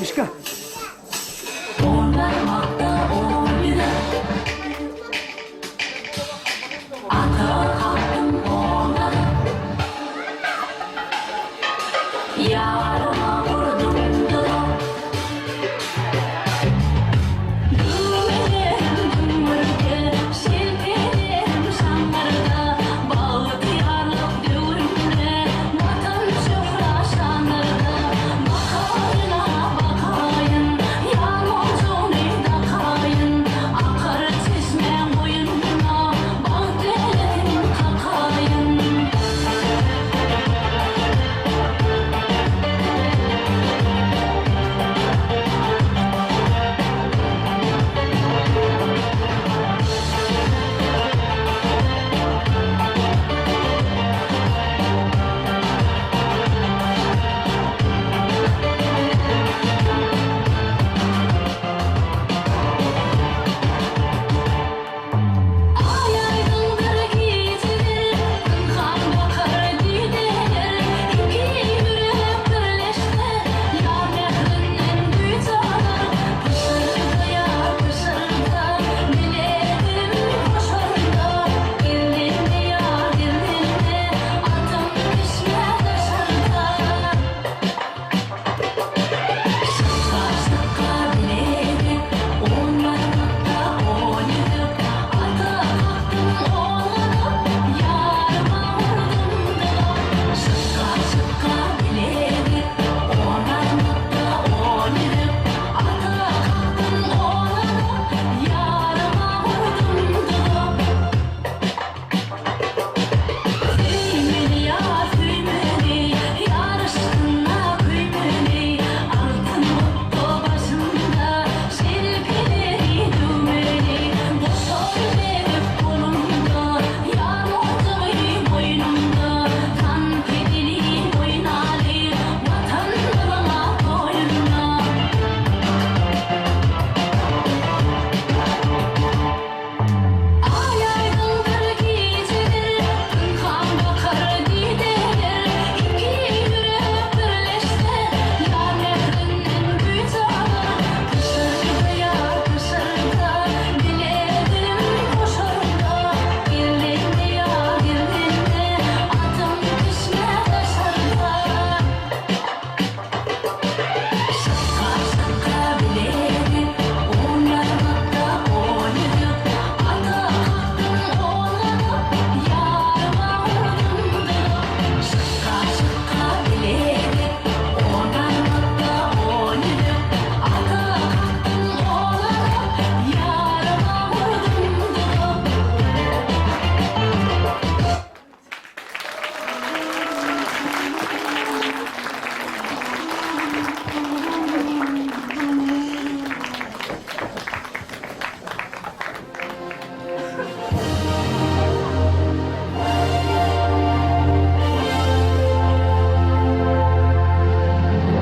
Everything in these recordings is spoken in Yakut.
Мишка.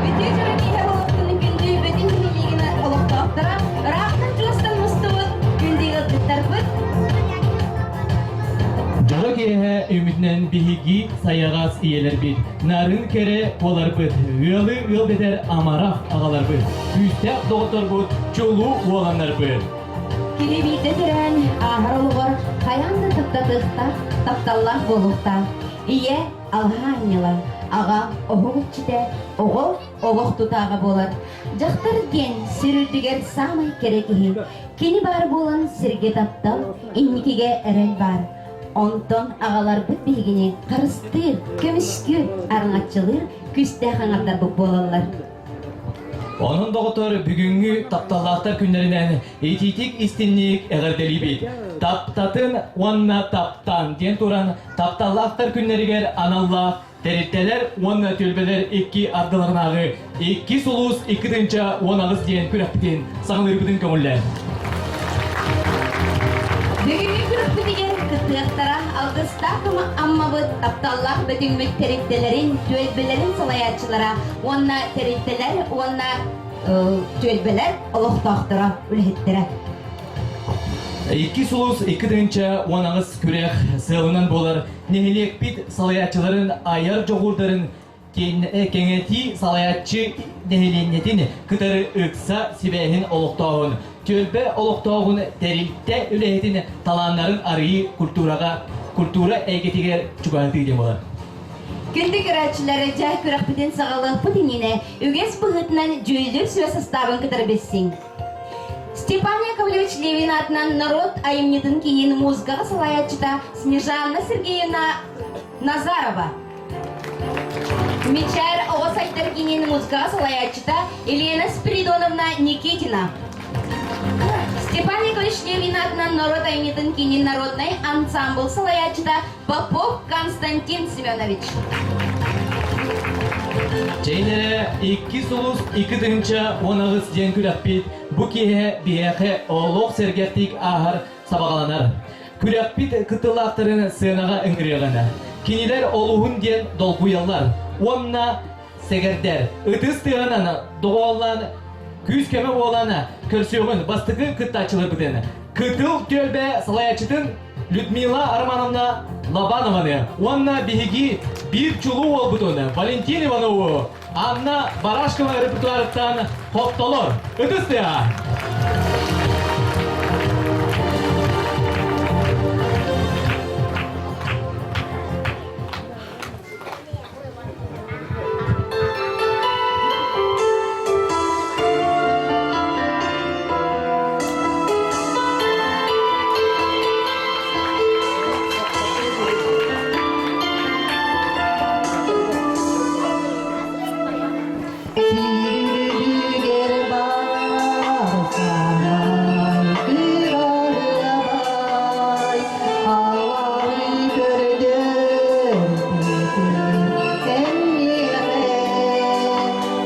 Үтүө дьоро киэһэ буолуохтун күндү Бөтүн нэһилиэгин олохтоохторо, ыраахтан чугастан мустубут күндү ыалдьыттарбыт. Дьоро киэһэ үмүтүнэн биһиги сайаҕас ийэлэрбит, нарын кэрэ буоларбыт, ыалы ыал дэтэр амарах аҕаларбыт, күүстээх доҕотторбут, чулуу уоланнарбыт. Кини биирдэ төрөөн ааһар олоҕор хайаан да таптатыахтаах, тапталлаах буолуохтаах. Ийэ алаһа аанньала, аҕа оһох иччитэ, оҕо олох тутааҕа буолар. Дьахтар диэн сир үрдүгэр саамай кэрэ киһи. Кини баар буолан сиргэ таптал, инникигэ эрэл баар. Онтон аҕаларбыт биһигини харыстыыр, көмүскүүр, араҥаччылыыр күүстээх аҥардарбыт буолаллар. Онон доҕоттор бүгүҥҥү тапталлаахтар күннэринэн итиитик истинник эҕэрдэлиибит. Таптатын уонна таптаан диэн туран тапталлаахтар күннэригэр аналлаах тэрилтэлэр уонна түөлбэлэр икки ардыларынааҕы икки сулус 2018 диэн күрэхпитин саҕалыырбытын көҥүллээн. Бүгүҥҥү күрэхпитигэр кыттыахтара алгыстаах Аммабыт тапталлаах бөтүҥмүт тэрилтэлэрин, түөлбэлэрин салайааччылара уонна тэрилтэлэр уонна түөлбэлэр олохтоохторо, үлэһиттэрэ. Икки сулус 2018 күрэх сыалынан буолар нэһилиэкпит салайааччыларын айар дьоҕурдарын. кэҥэтии салайааччы нэһилиэнньэтин кытары ыкса сибээһин олохтооһун, түөлбэ олохтооҕун тэрилтэ үлэһитин талааннарын арыйыы культураҕа культура эйгэтигэр чугаһатыы диэн буолар. Күндү көрөөччүлэр, дьэ күрэхпитин саҕалыахпыт иннинэ үгэс быһыытынан дьүүллүүр сүбэ састаабын кытары билсиҥ. Степан Яковлевич Левин аатынан норуот айымньытын киинин музыкаҕа салайааччыта Снежанна Сергеевна Назарова. Мичээр оҕо сайдар киинин музыкаҕа салайааччыта Елена Спиридоновна Никитина. Степан Яковлевич Левин аатынан норуот айымньытын киинин народнай ансамбл салайааччыта Попов Константин Семенович. Чэйнэрэ икки сулус 2018 диэн күрэхпит бу киэһэ биһиэхэ олох сэргэхтик ааһар сабаҕаланар. Күрэхпит кыттыылаахтарын сыанаҕа ыҥырыаҕына. Кинилэр олуһун диэн долгуйаллар уонна сэгэрдэр. Ытыс тыаһынан доҕооллоон күүс-көмө буолан көрсүөҕүн бастакы кыттааччыларбытын Кытыл түөлбэ салайааччытын Людмила Романовна Лобанованы уонна биһиги биир чулуу уолбутун Валентин Иванову Анна Барашкова репертуарыттан хоптолор. Ытыс тыаһа! Сүүрүгэр барсанай, кырарыабай, алары көрдөрбүтүн эмиэхэ,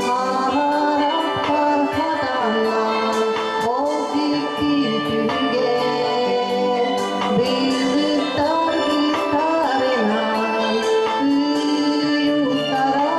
аһарахпар хатанан, ол дьикти түгэн, быылыттар быыстарынан, ый устара.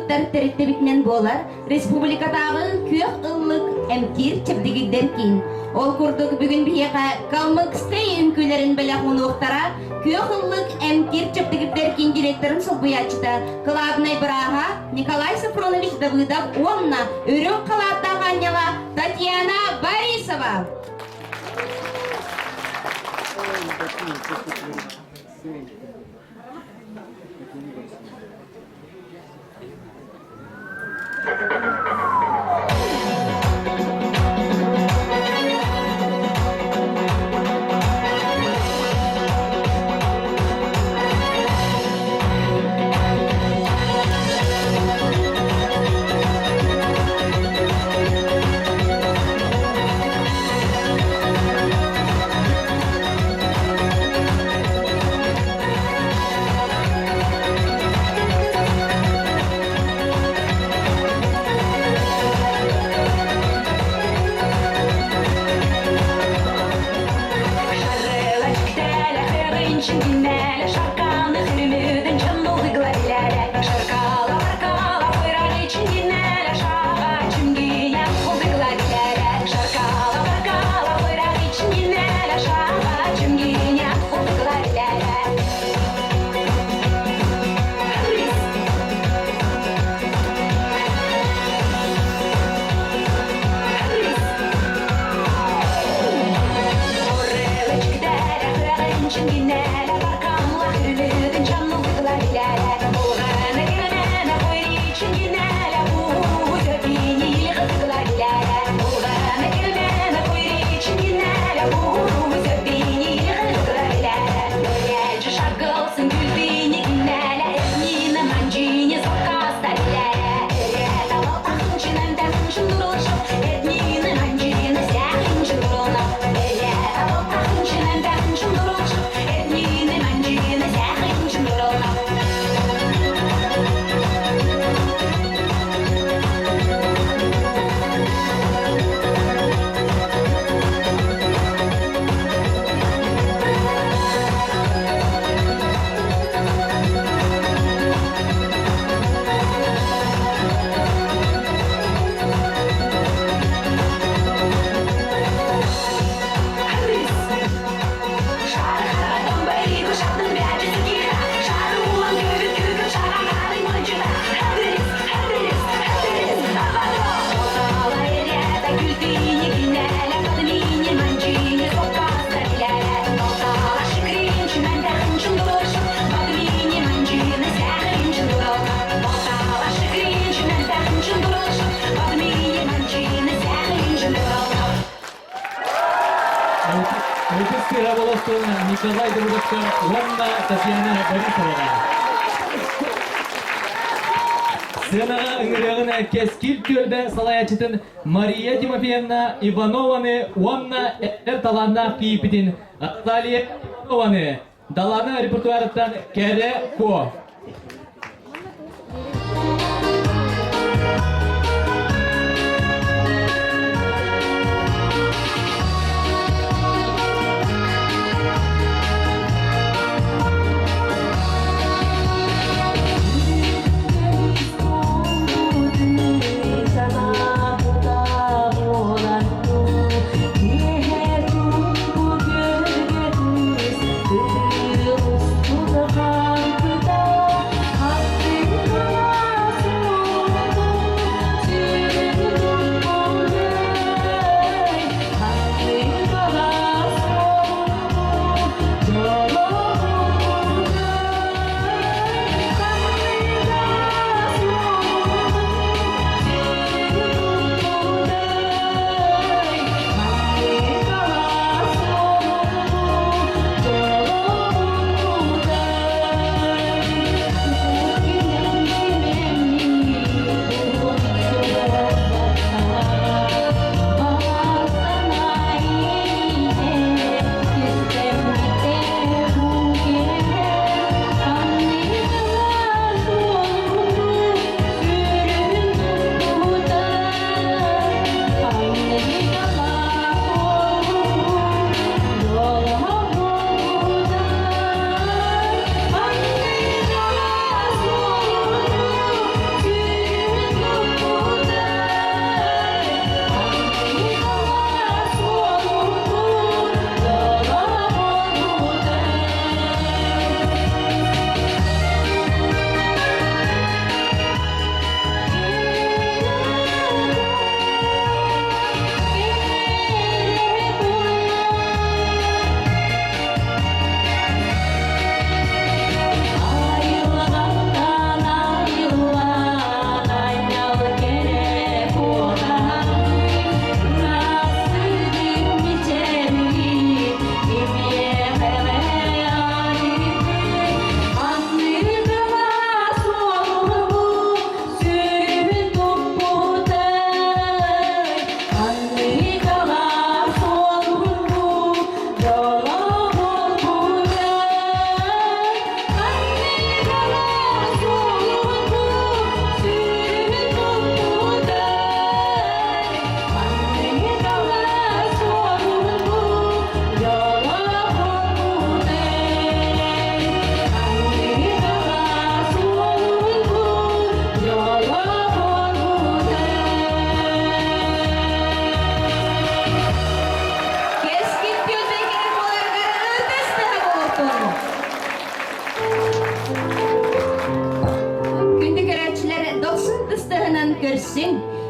туттар тэрилтэбитинэн буолар республикатааҕы күөх ыллык эмтиир чэбдигирдэр киин. Ол курдук бүгүн биһиэхэ Калмыкскай үҥкүүлэрин бэлэх уунуохтара күөх ыллык эмтиир чэбдигирдэр киин директорын солбуйааччыта, кылаабынай бырааһа Николай Софронович Давыдов уонна үрүҥ халааттаах аанньала Татьяна Борисова. Ытыс тыаһа болостун Николай Давыдовка уонна Татьяна Борисоваҕа. Сценаҕа ыҥырыаҕын Кэскил түөлбэ салайааччытын Мария Тимофеевна Иванованы уонна эдэр талааннаах киипитин Наталья Иванованы Даланы репертуарыттан Кэрэ Куо. Кытыы устун хаампыта.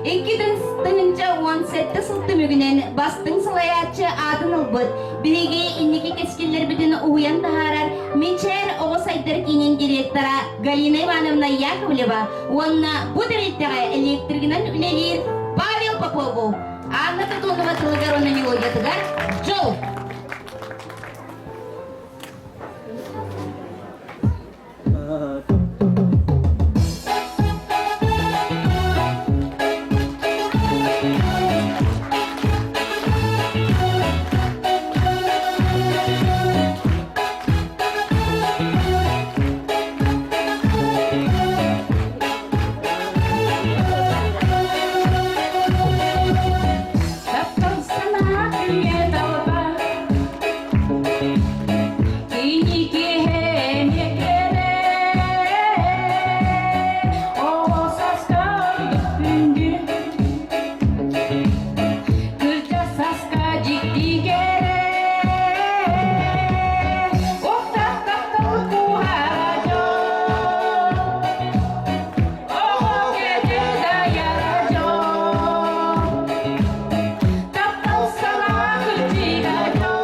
2017 сыл түмүгүнэн бастыҥ салайааччы аатын ылбыт, биһиги инники кэскиллэрбитин уһуйан таһаарар Мичээр оҕо сайдар киинин директора Галина Ивановна Яковлева уонна бу тэрилтэҕэ электригынан үлэлиир Павел Попову Анна Катонова тылыгар уонна мелодиятыгар «Дьол». Таптал санаа күҥҥэ талба Кини киһини кэрэ, оҕо сааска ордук күндү. Кырдьа сааска дьикти кэрэ, уохтаах таптал куһаҕа дьон. Оҕо кэтит дайара дьон. Таптал санаа кырдьыга дьон.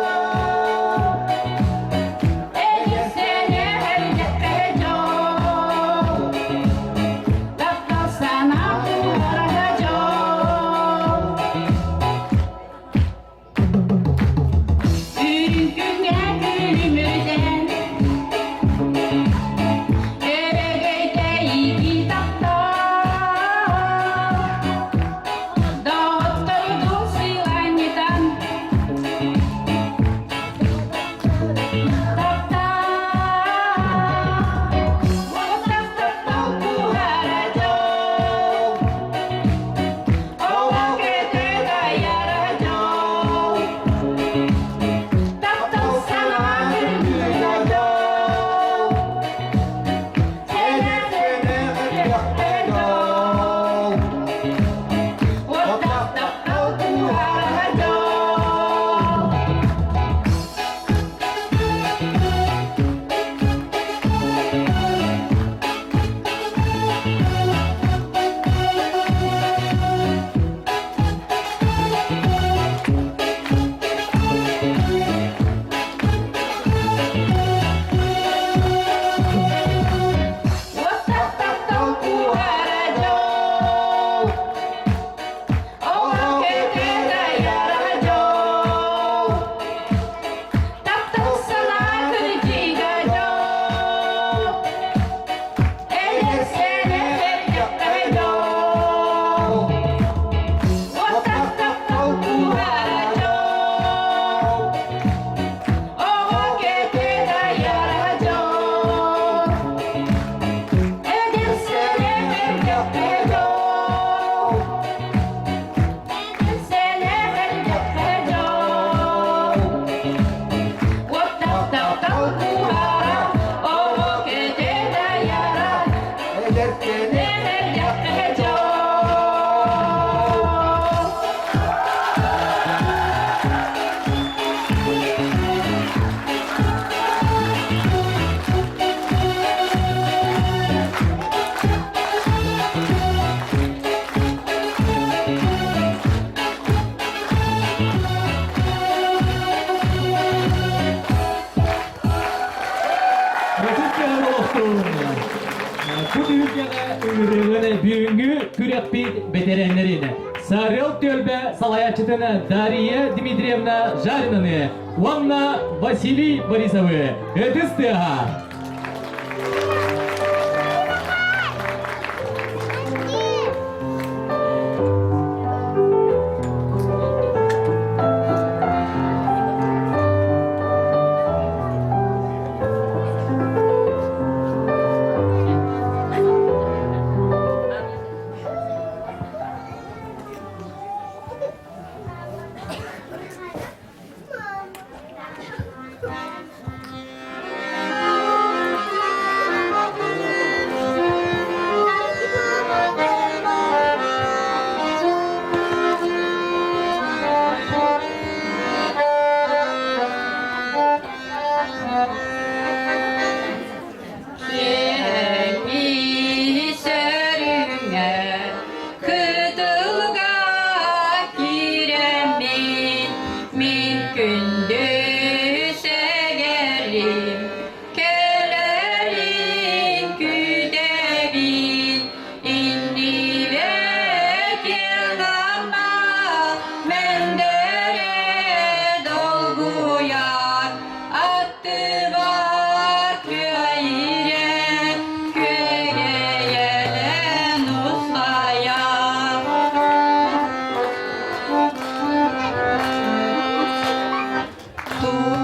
Бу түһүлгэҕэ ыҥырыылын бүгүҥҥү күрэхпит бэтэрээннэрин Сарыал түөлбэ салайааччытын Дария Дмитриевна Жаринаны уонна Василий Борисовы ытыс тыаһа.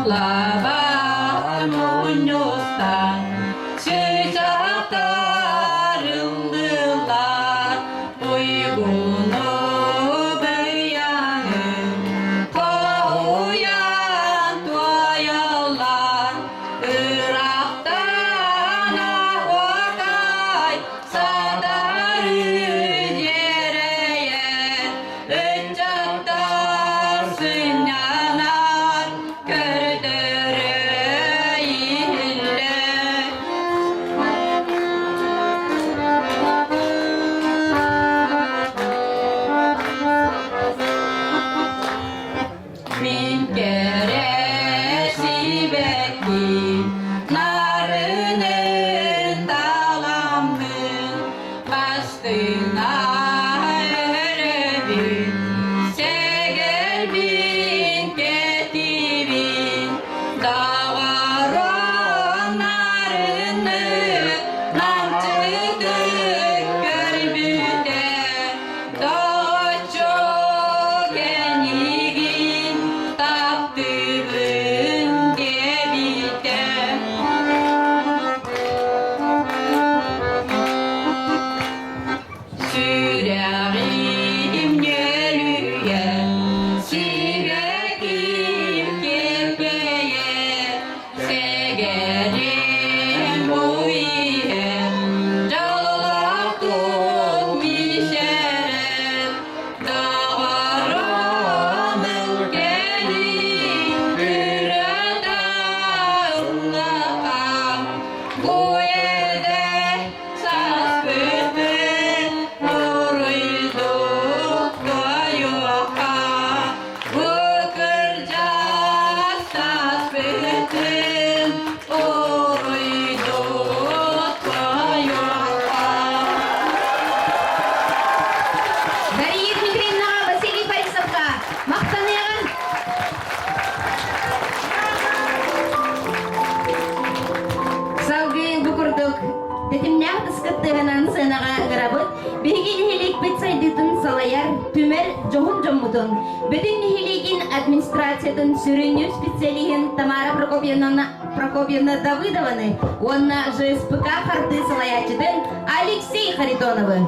Лабаан мунньустан чыычаахтар ыллыыллар уйгуну быйаҥы хоһуйан туойаллар ыраахтан оһуокай саатары дьиэрэйэр Ыччаттар сынньанар, көрдөрө иһиллэр. Мин кэрэ сибэкки нарынын таламмын бастыҥа өрөбүн сэгэлбин кэтибин даҕаран нарыннык намчытык көрбүтэ Доҕоччуок эйигин таптыыбын диэбитэ. Сүрэҕим ньүөлүйэр, сибэкким килбэйэр, Сэгэрим бу иһэр, дьоллоох туох миссэрэр, Доҕорум кэлин ырыата ыллаһан, Бу эдэр сааспытын уруйдук туойуохха, Бу кырдьаҕас сааспытын уруйдук туойуохха. Дария Дмитриевнаҕа Василий Борисовка махтаныаҕын! Салгыы бу курдук тэтимнээх ыскыттыһынан сыанаҕа ыҥырабыт. Биһиги нэһилиэкпит сайдыытын салайар, түмэр дьоһун дьоммутун, бүтүн нэһилиэгин администрациятын сүрүннүүр специалиһын Тамара Прокопьевна, Прокопьевна Давыдованы уонна ЖСПК хардыы салайааччытын Алексей Харитоновы.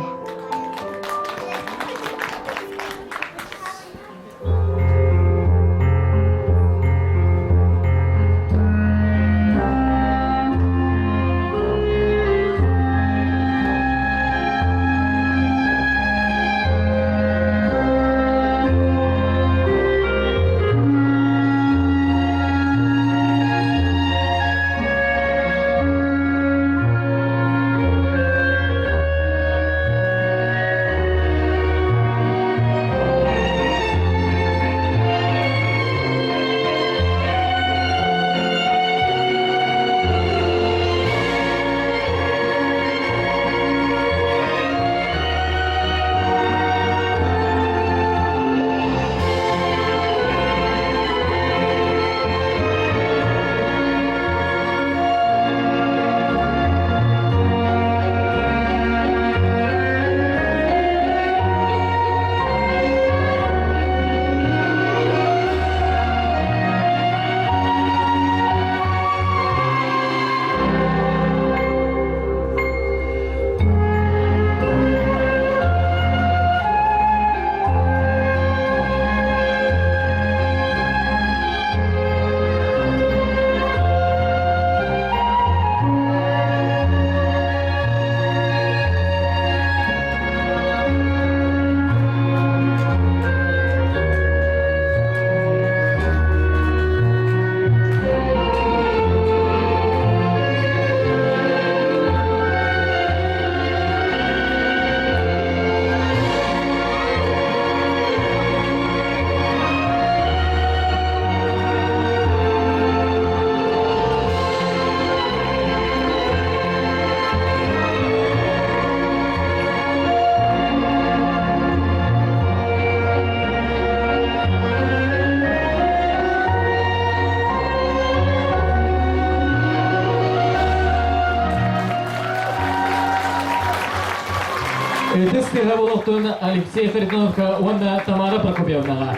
Ытыс тыаһа буолуохтун Алексей Харитоновка уонна Тамара Прокопьевнаҕа.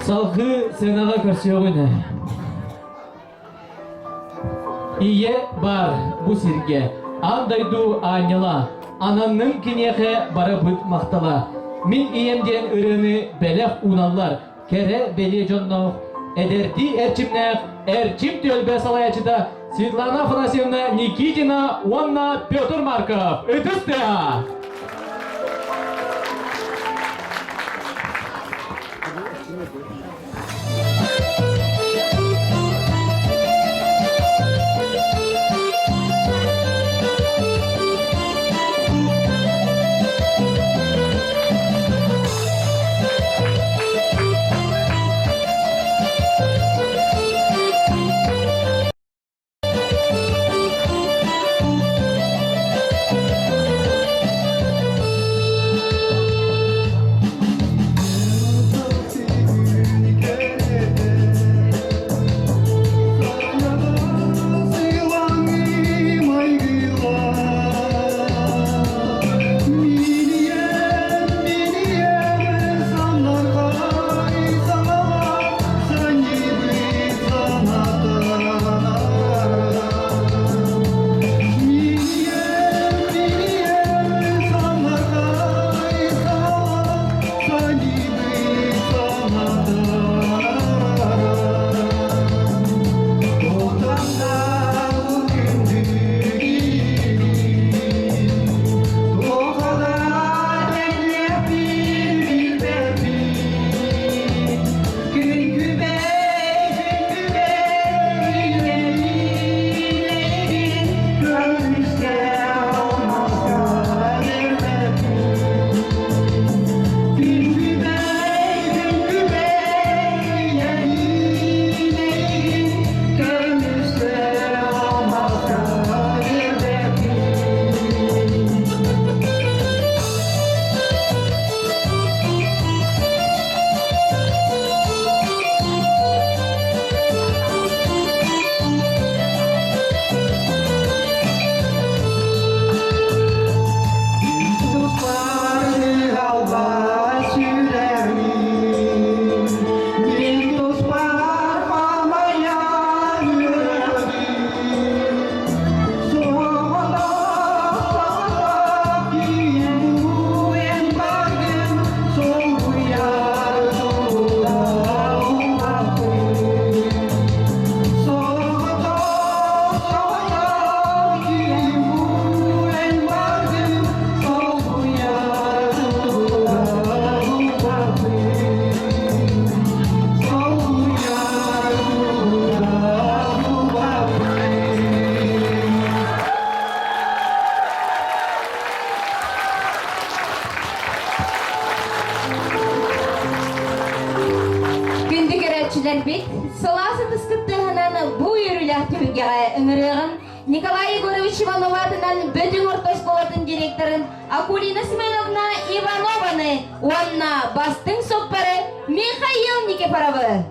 Салгыы сценаҕа көрсүөҕүн. Ийэ бар бу сиргэ, аан дойду аанньала, ананным киниэхэ барыбыт махтала. Мин ийэм диэн ырыаны бэлэх ууналлар, кэрэ бэлиэ дьонноох, эдэрдии эрчимнээх Эрчим түөлбэ салайааччыта Светлана Афанасьевна Никитина уонна Петр Марков. Ытыс тыаһа! Күндү көрөөччүлэрбит, сылаас ытыскыт тыаһынан бу үөрүүлээх түһүлгэҕэ ыҥырыаҕын Николай Егорович Иванов аатынан Бөтүҥ орто оскуолатын директорын Акулина Семеновна Иванованы уонна бастыҥ суоппары Михаил Никифоровы.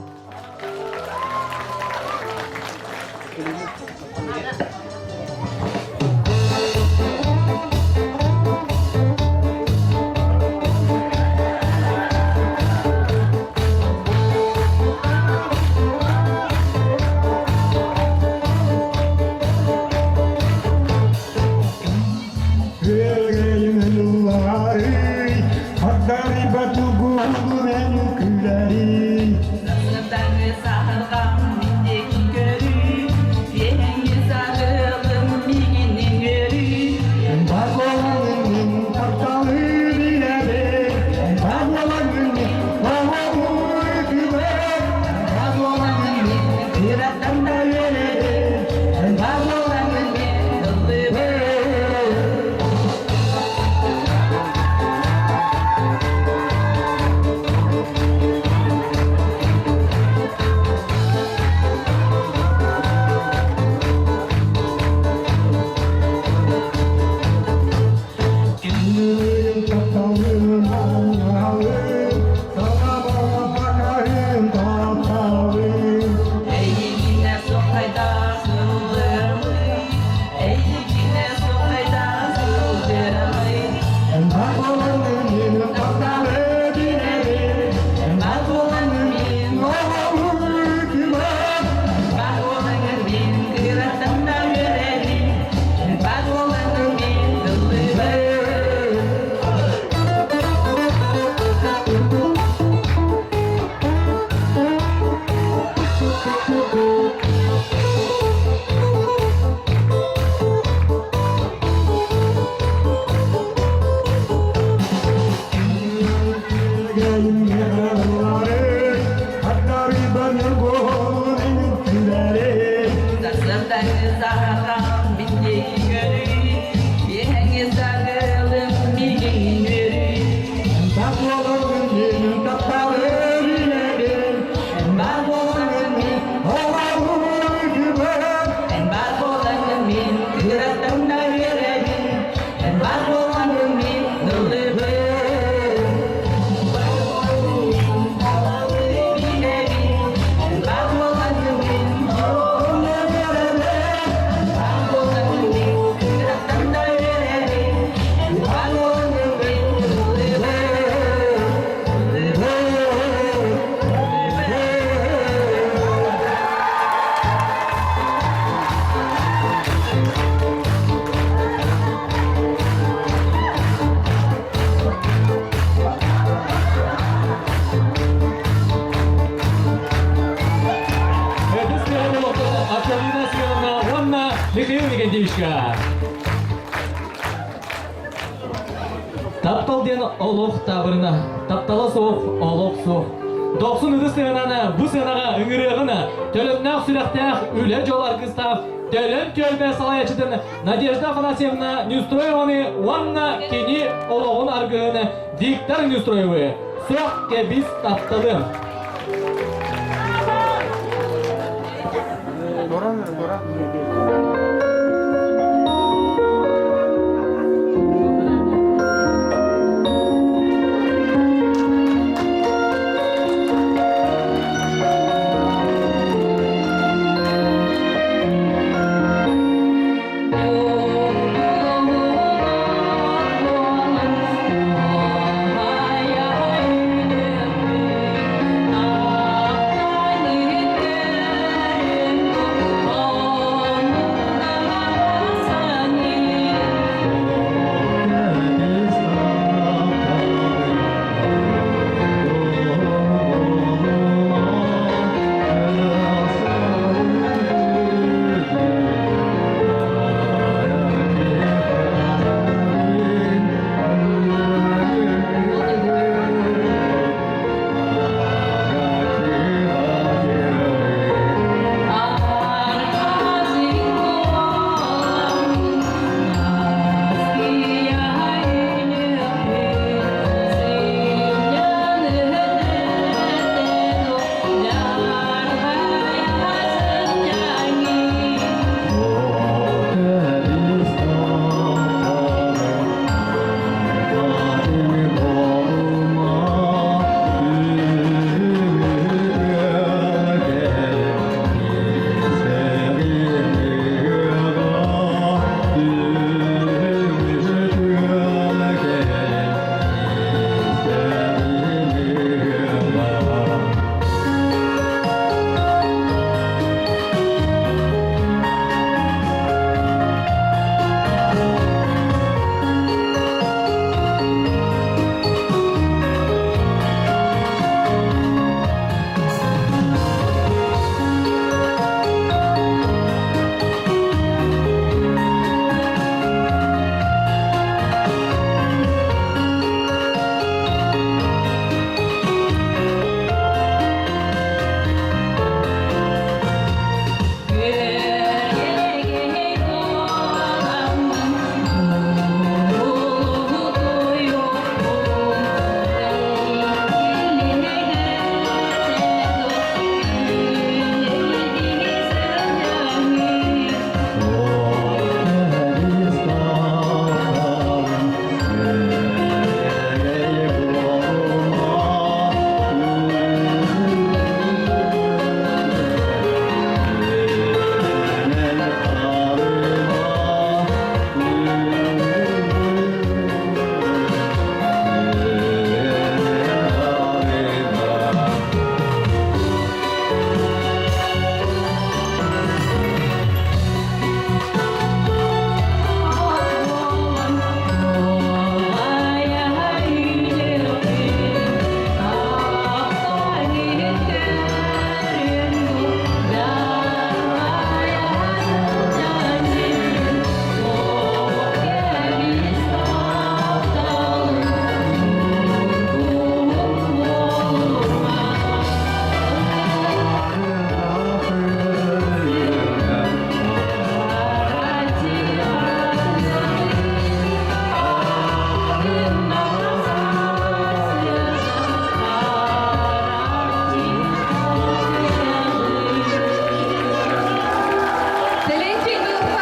Леонидовичка! Таптал диэн олох таабырына, таптала суох олох суох. Дохсун ытыс сыананы бу сыанаҕа ыҥырыаҕына, төлөннөөх сүрэхтээх үлэ дьол аргыстаах Төлөн түөлбэ салайааччытын Надежда Афанасьевна Неустроеваны уонна кини олоҕун аргыһын Виктор Неустроевы суох кэбис тапталы. Туран, туран. Төлөн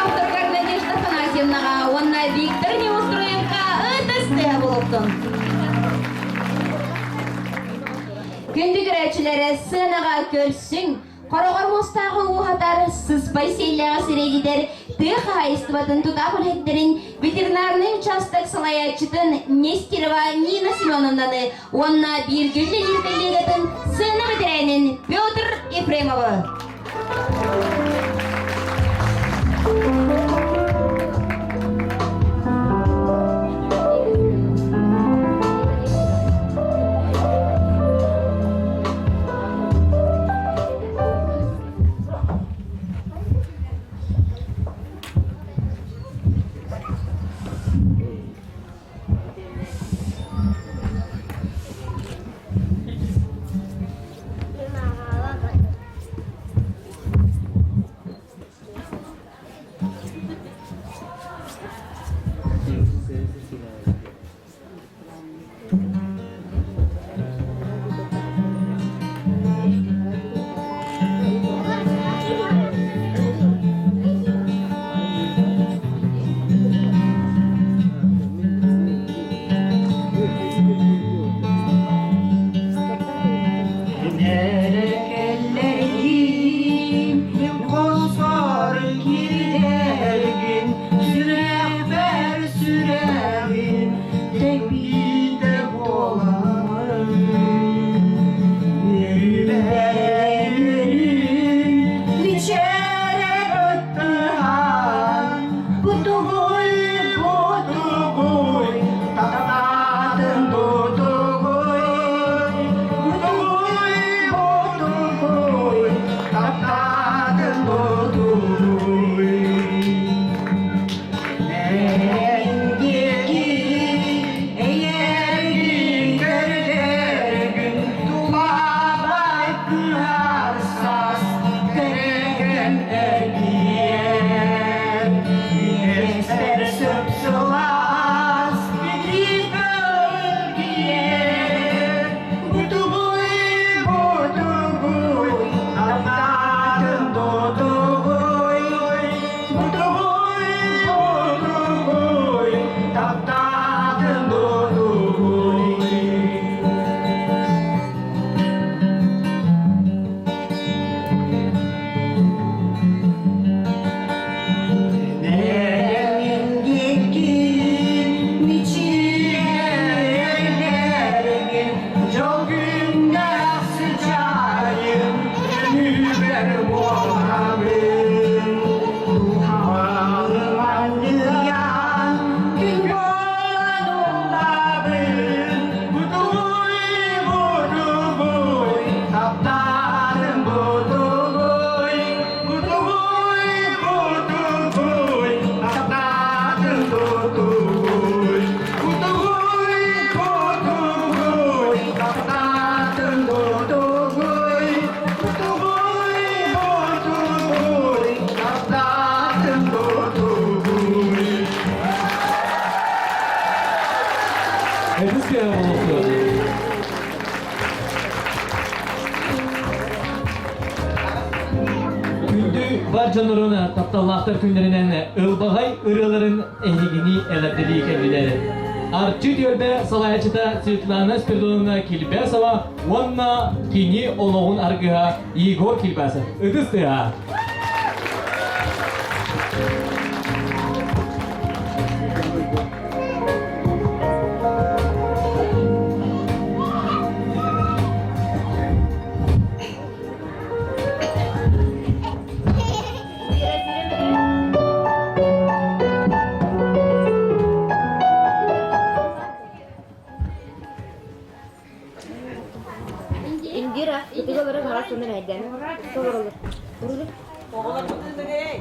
авторгар Надежда Афанасьевнаҕа уонна Виктор Неустроевка ытыс тыаһа буолуохтун. Күндү көрөөччүлэрэ сыанаҕа көрсүҥ, хороҕор муостааҕы ууһатар, сыспай сиэллээҕи сирэйгитэр тыа хаһаайыстыбатын тутаах үлэһиттэрин ветеринарнай учаастак салайааччытын Нестерова Нина Семеновнаны уонна бииргэ үлэлиир коллегатын сыана бэтэрээнин Петр Ефремовы. Эрэ кэллэргин, мин хосор киирдэргин, сүрэхпэр сүрэҕин тэппитэ буоламмын. Үөрүүбэр үөрүү, мичээрэ кыттыһан, бутугуй, бутугуй, татаатын бутугуй, бутугуй, бутугуй, татаатын бутугуй. Эйиэки, эйиэгин көрдөргүн тулабай кыһарсас тэрэгэн эргиэн. Иэстэр сып-сылаас итии көлгиэн. Бутугуй, бутугуй, аттаатын тутугуй, бутугуй, бутугуй, таптаатын тутугуй. Ытыс кыа буолуохтун. Күндү бар дьоннорун тапталлаахтар күннэринэн ылбаҕай ырыаларын эһигини эҕэрдэлии кэллилэр. Арчы түөлбэ салайааччыта Светлана Спиридоновна Килбясова уонна кини олоҕун аргыһа Егор Килбасов. Ытыс тыаһа! Индира, ытыга олорор хаҕас сонун эһэйдээн. Толоролор. Оҕолорбутун бэрэй.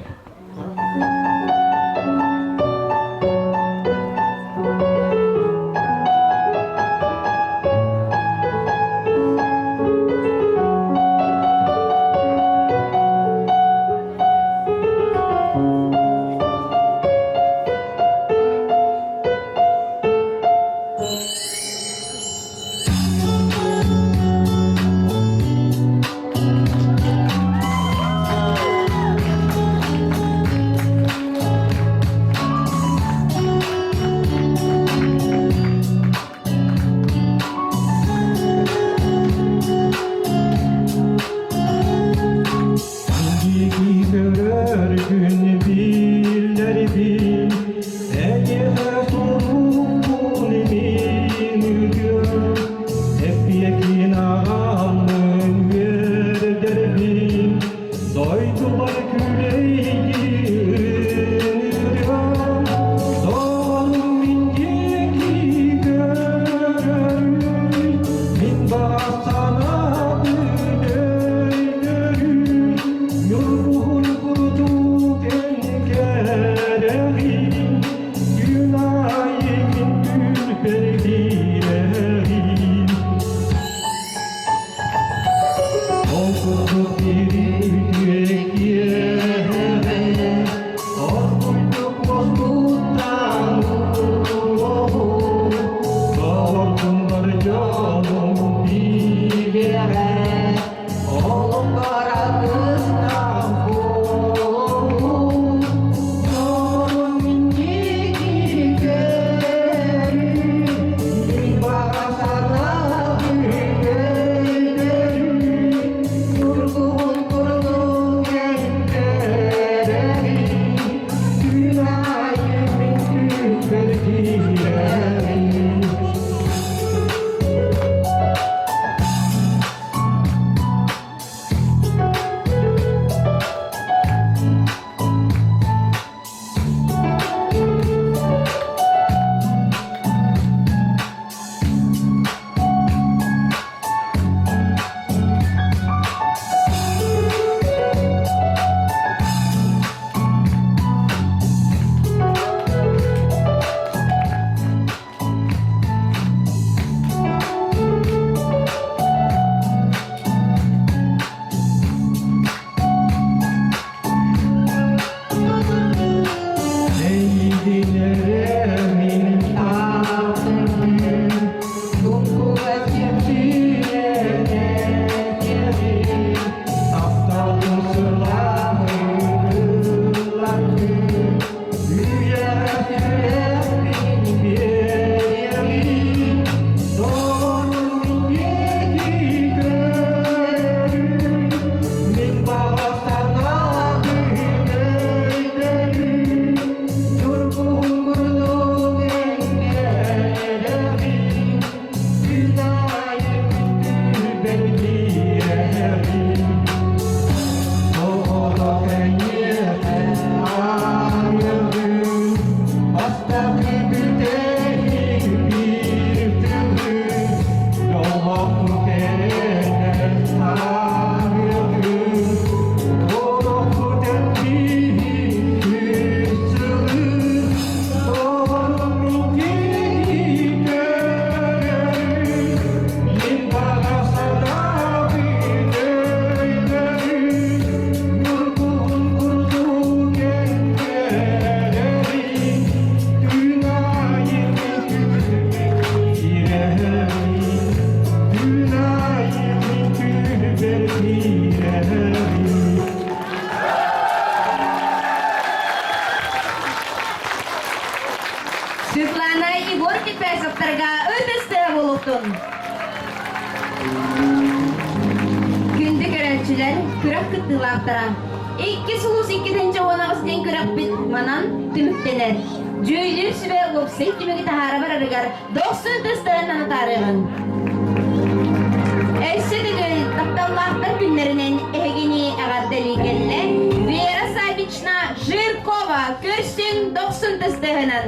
Görür gün billerdi, Ege'de sorun emin Hep yekin ağamın verderdi, Doydular küleygi Doğalım inceki görür, Min sana dönür, Yorgun kurdu tenkererin, Günayın ürperdilerin. Okuduk bir yere, Korkuyduk bozluktan Doğurtunlar yolum bir yere, Oğlum kara kızdan kol, Yolum incik görür, Bir bana sana bir киирэбит. Светлана Егор Китайцевтарга ытыс буолуохтун. Күндү көрөөччүлэр, күрэх кыттыылаахтара. Икки сулус 2018 диэн күрэхпит манан түмүктэнэр. Дьүүллүүр сүбэ уопсай түмүгү таһаара барарыгар дохсун ытыстарын анатаарыаҕын. Өссө төгүл тапталлаахтар күннэринэн эһигини эҕэрдэлии кэллэ Вера Савична Жиркова көрсүҥ дохсун тыстыһынан.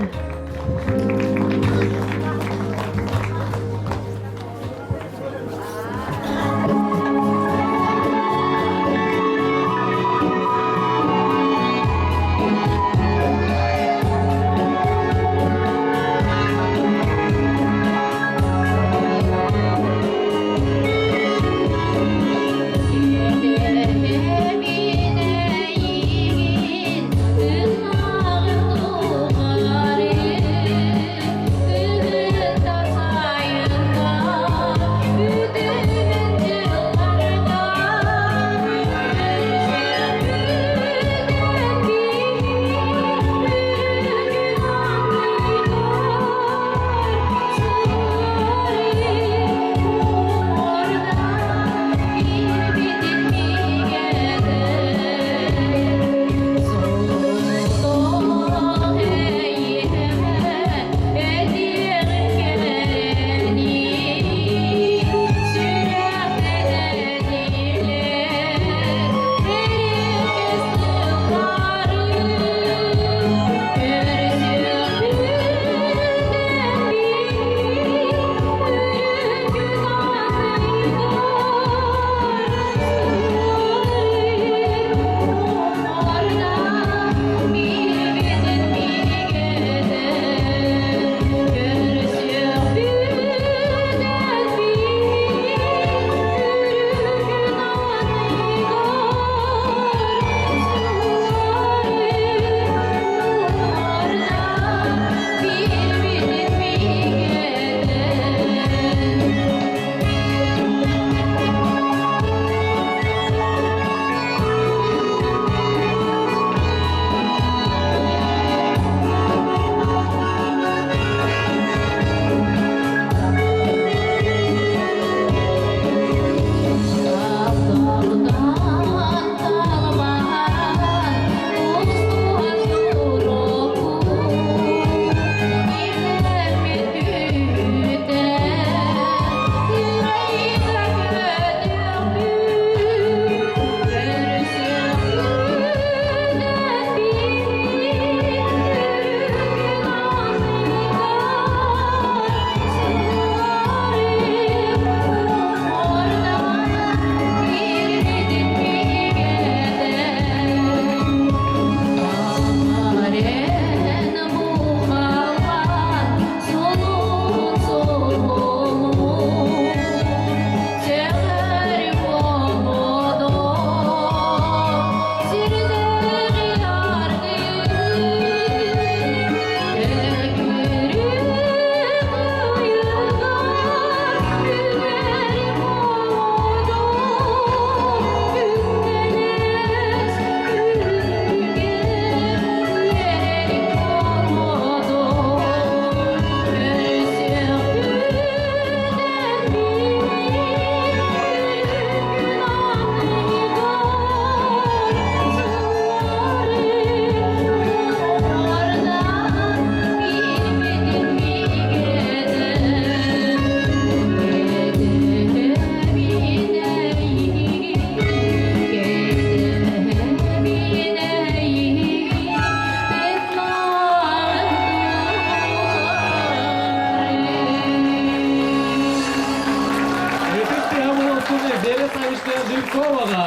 Вера Савична Жирковаға.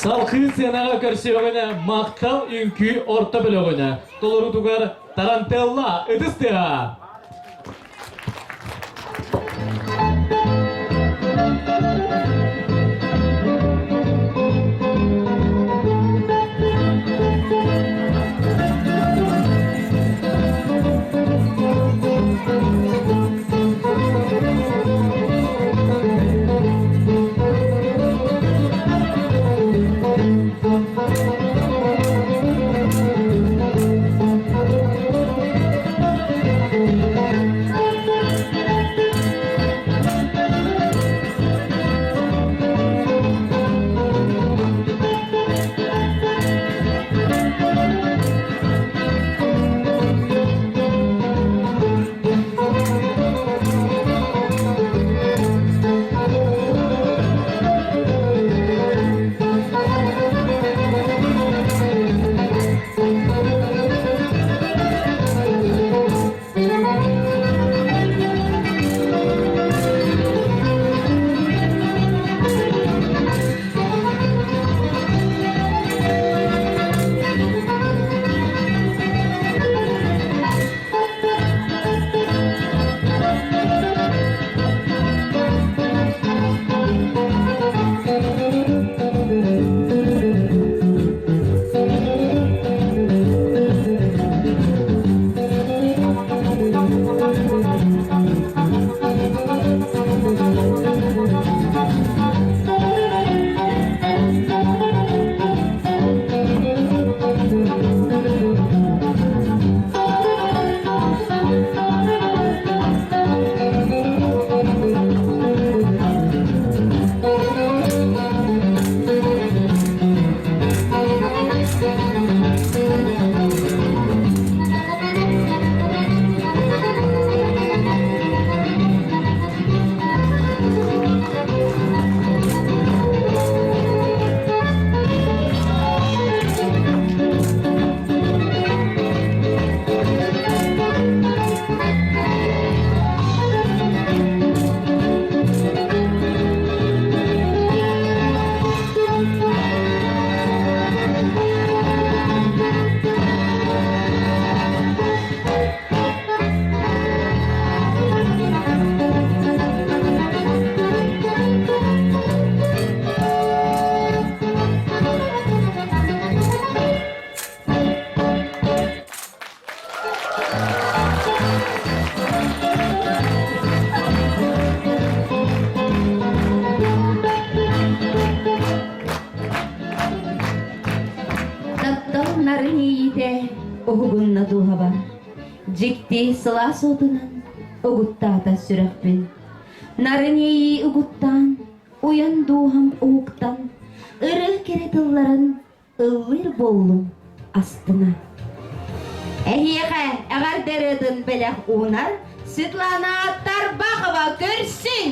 Салхыы сыанаҕа көрсүөҕүнэ махтал үҥкүү орто бөлөҕүнэ толорутугар Тарантелла ытыс тыаһа. уһугунна дууһабар, Дьикти сылаас уотунан угуттаата сүрэхпин. Нарын иэйии угуттаан, уйан дууһам уһуктан, ырыа кэрэ тылларын ыллыыр буоллум астына. Эһиэхэ эҕэрдэ ырыатын бэлэх уунар Светлана Тарбахова көрсүҥ!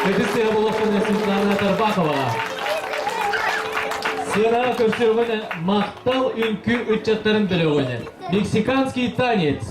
Ытыс Болохтон Светлана Тарбахова. Сыана көрсүөҕүн махтал үҥкүү ыччаттарын бөлөҕүн. Мексиканский танец.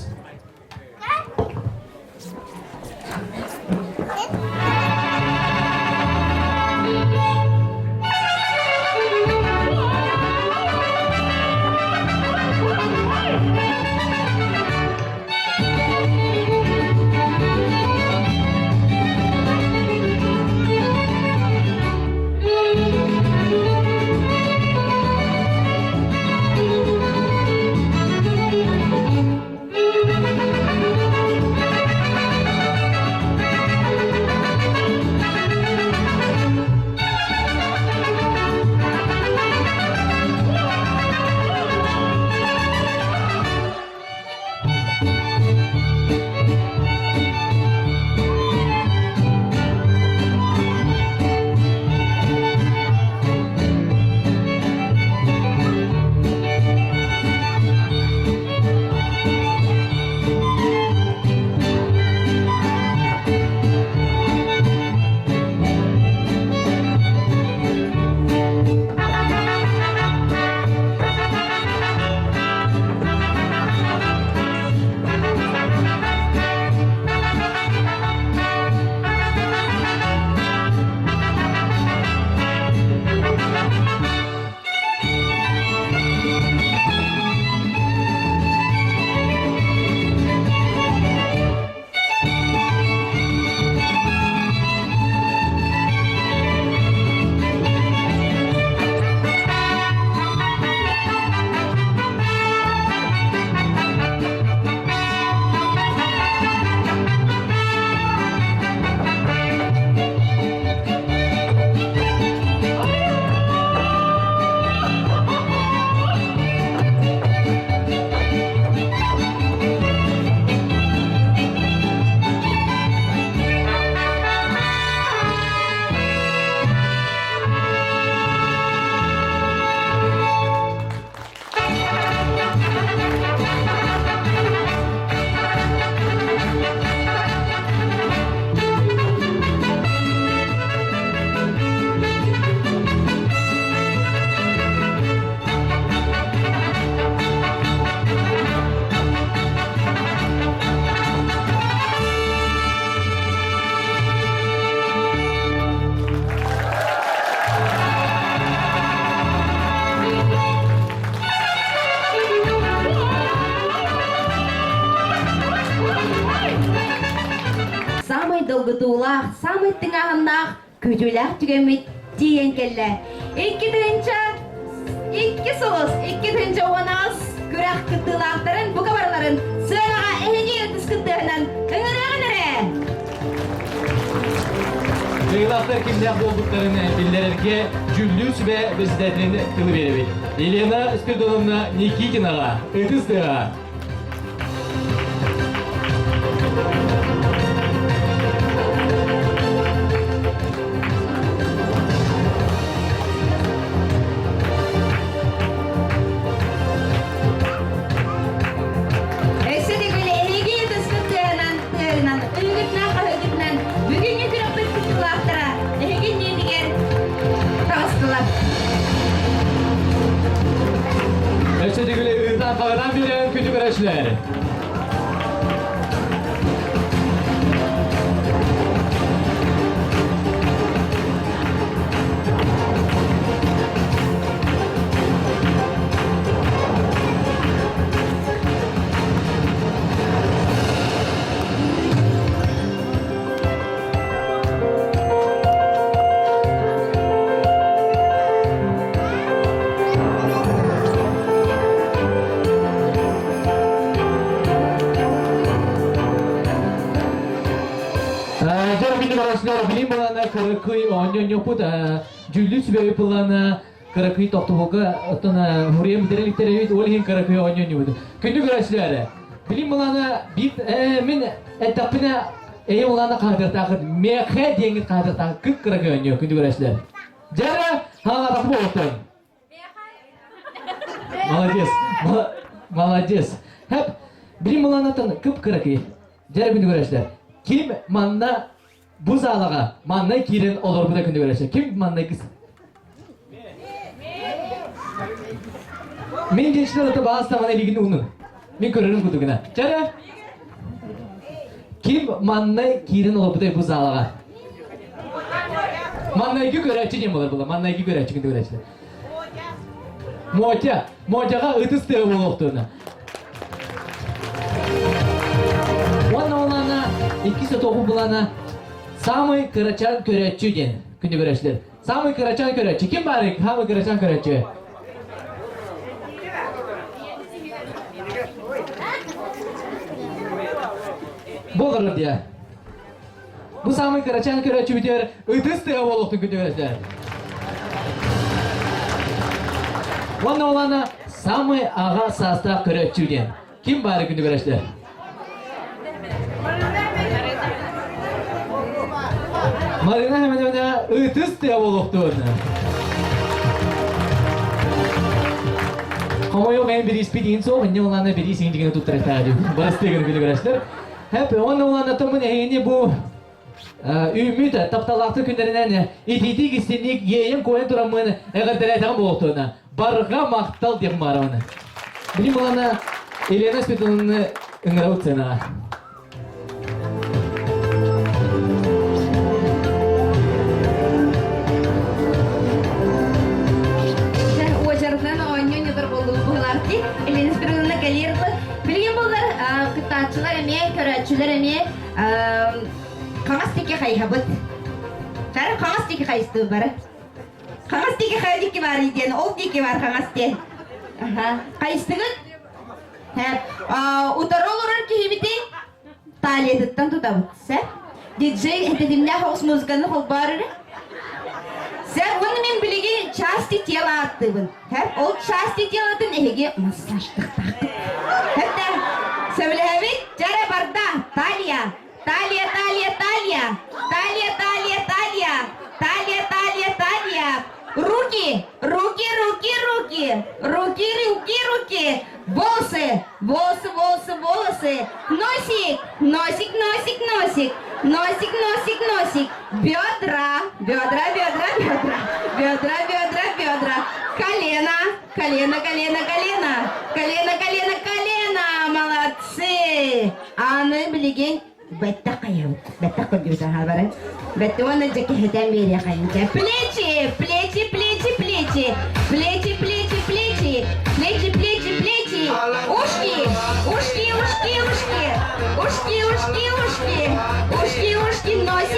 долгутуулаах, саамай тыҥааһыннаах, күүтүүлээх түгэммит тиийэн кэллэ. 2 тыһыынча 2 сылыс, 2018 күрэх кыттыылаахтарын бука барыларын сыанаҕа эһиги ытыс кыттыһынан ыҥырыаҕын эрэ! Кыайыылаахтар кимнээх буолбуттарын биллэрэргэ дьүүллүүр сүбэ председателин тылы биэрэбит. Елена Спиридоновна Никитинаҕа ытыс тыаһа. Өссө төгүл эһиги ытыскыт тыаһынан, тыаһынан, ыһыгытынан, хаһыгытынан бүгүҥҥү күрэхпит кыттыылаахтара эһиги иннигитигэр таҕыстылар. Өссө төгүл ыытан хаҕынан биэрэн күнү көрөөччүлэр. Дьон күнү көрөөччүлэр билим былаана кыракый оонньонньоппут дьүүллүүр сүбэбит былаана кыракый тохтобулга оттон хуруйан бүтэрэ иликтэр ол иһин кыракый оонньонньубут. Күндү көрөөччүлэр, билим былаана биир мин эттэхпинэ эйэ былаана хаһыатыахтаахыт миэхэ диэҥҥит хаһыатыахтаах кып кыракый оонньуу күндү көрөөччүлэр. Дьара хаалаатах буолуохтун. Молодец. Молодец. Хэп, билим былаанаттан кып кыракый. Дьара күндү көрөөччүлэр. Ким манна бу залаҕа манна киирэн олорбута күндү көрөөччүлэр. Ким манна кыс Мин дьиэчилэр ото баас тамана илигин унун. Мин көрөрүм кутугуна. Чара. Ким манна киирэн олорбутай бу залаҕа? Маннайгы көрөөччү диэн болар була. Маннайгы көрөөччү күндү көрөөччүлэр. Мотя. Мотяҕа ытыс тыаһа буолуохтуна. Уонна улаана иккис отоҕу булана самый кырачаан көрөөччү диэн күндү көрөөччүлэр. Самый кырачаан көрөөччү. Ким баарый? Самый кырачаан көрөөччү. Болору диye. Бу самый кырачаан көрөөччүбүтүгэр ытыс тыаһа буолуохтун күндү көрөөччүлэр. Уонна улаана самый аҕа саастаах көрөөччү диэн. Ким баары күндү көрөөччүлэр? Марина Семеновна ытыс тыаһа буолуохтун. Хомойуох эн бирииспит иин суох, инньэ улаана бириис иин дигини туттарыктаа дии. Барыстыгын күндү көрөөччүлэр. Хэп, уонна улаанатыммын эһигини бу үүммүт тапталлаахтык күннэринэн итиитик истинник иэйэн-куойан тураммын эҕэрдэлээтэҕим буолуохтуна. Барҕа махтал диэх маарабын. Билим улаана Елена Светлановны ыҥырабыт сценаҕа. Уочаратынан оонньуу ньутар буоллубут быһылаах дии. Елена Спиридоновна кэлиэр Билигин буоллар кыттааччылар эмиэ, көрөөччүлэр эмиэ хаҥас диэки хайыһабыт. Чары хаҥас диэки хайыстыы бары. Хаҥас диэки хайа диэки бар диэн, ол диэки бар хаҥас диэн. Аха. Хайыстыгыт? Утары олорор киһибитин талиятыттан тутабыт. Сэ? Диджей тэтимнээх оҕус музыканы холбоор эрэ. Сэ, уонна мин билигин части тела ааттыыбын. Ол части телатын эһиги массажтыахтааххыт. Хэттэ, сөбүлэһэбит? Дьэрэ барда, талия, талия, талия, талия, талия, талия, талия, талия, талия, талия. Руки, руки, руки, руки, руки, руки, руки, волосы, волосы, волосы, волосы, носик, носик, носик, носик, носик, носик, носик, бедра, бедра, бедра, бедра, бедра, бедра, бедра, колено, колено, колено, колено, колено, колено, колено, молодцы! Аны билигин бэттэх хайабыт, бэттэх көрдүбүт аха бары. Бэтти уонна дьэ киһитэн биэриэхэйинчэ. Плечи, плечи, плечи, плечи, плечи, плечи, плечи, плечи, плечи, плечи, ушки, ушки, ушки, ушки, ушки, ушки, ушки, ушки, ушки, носик.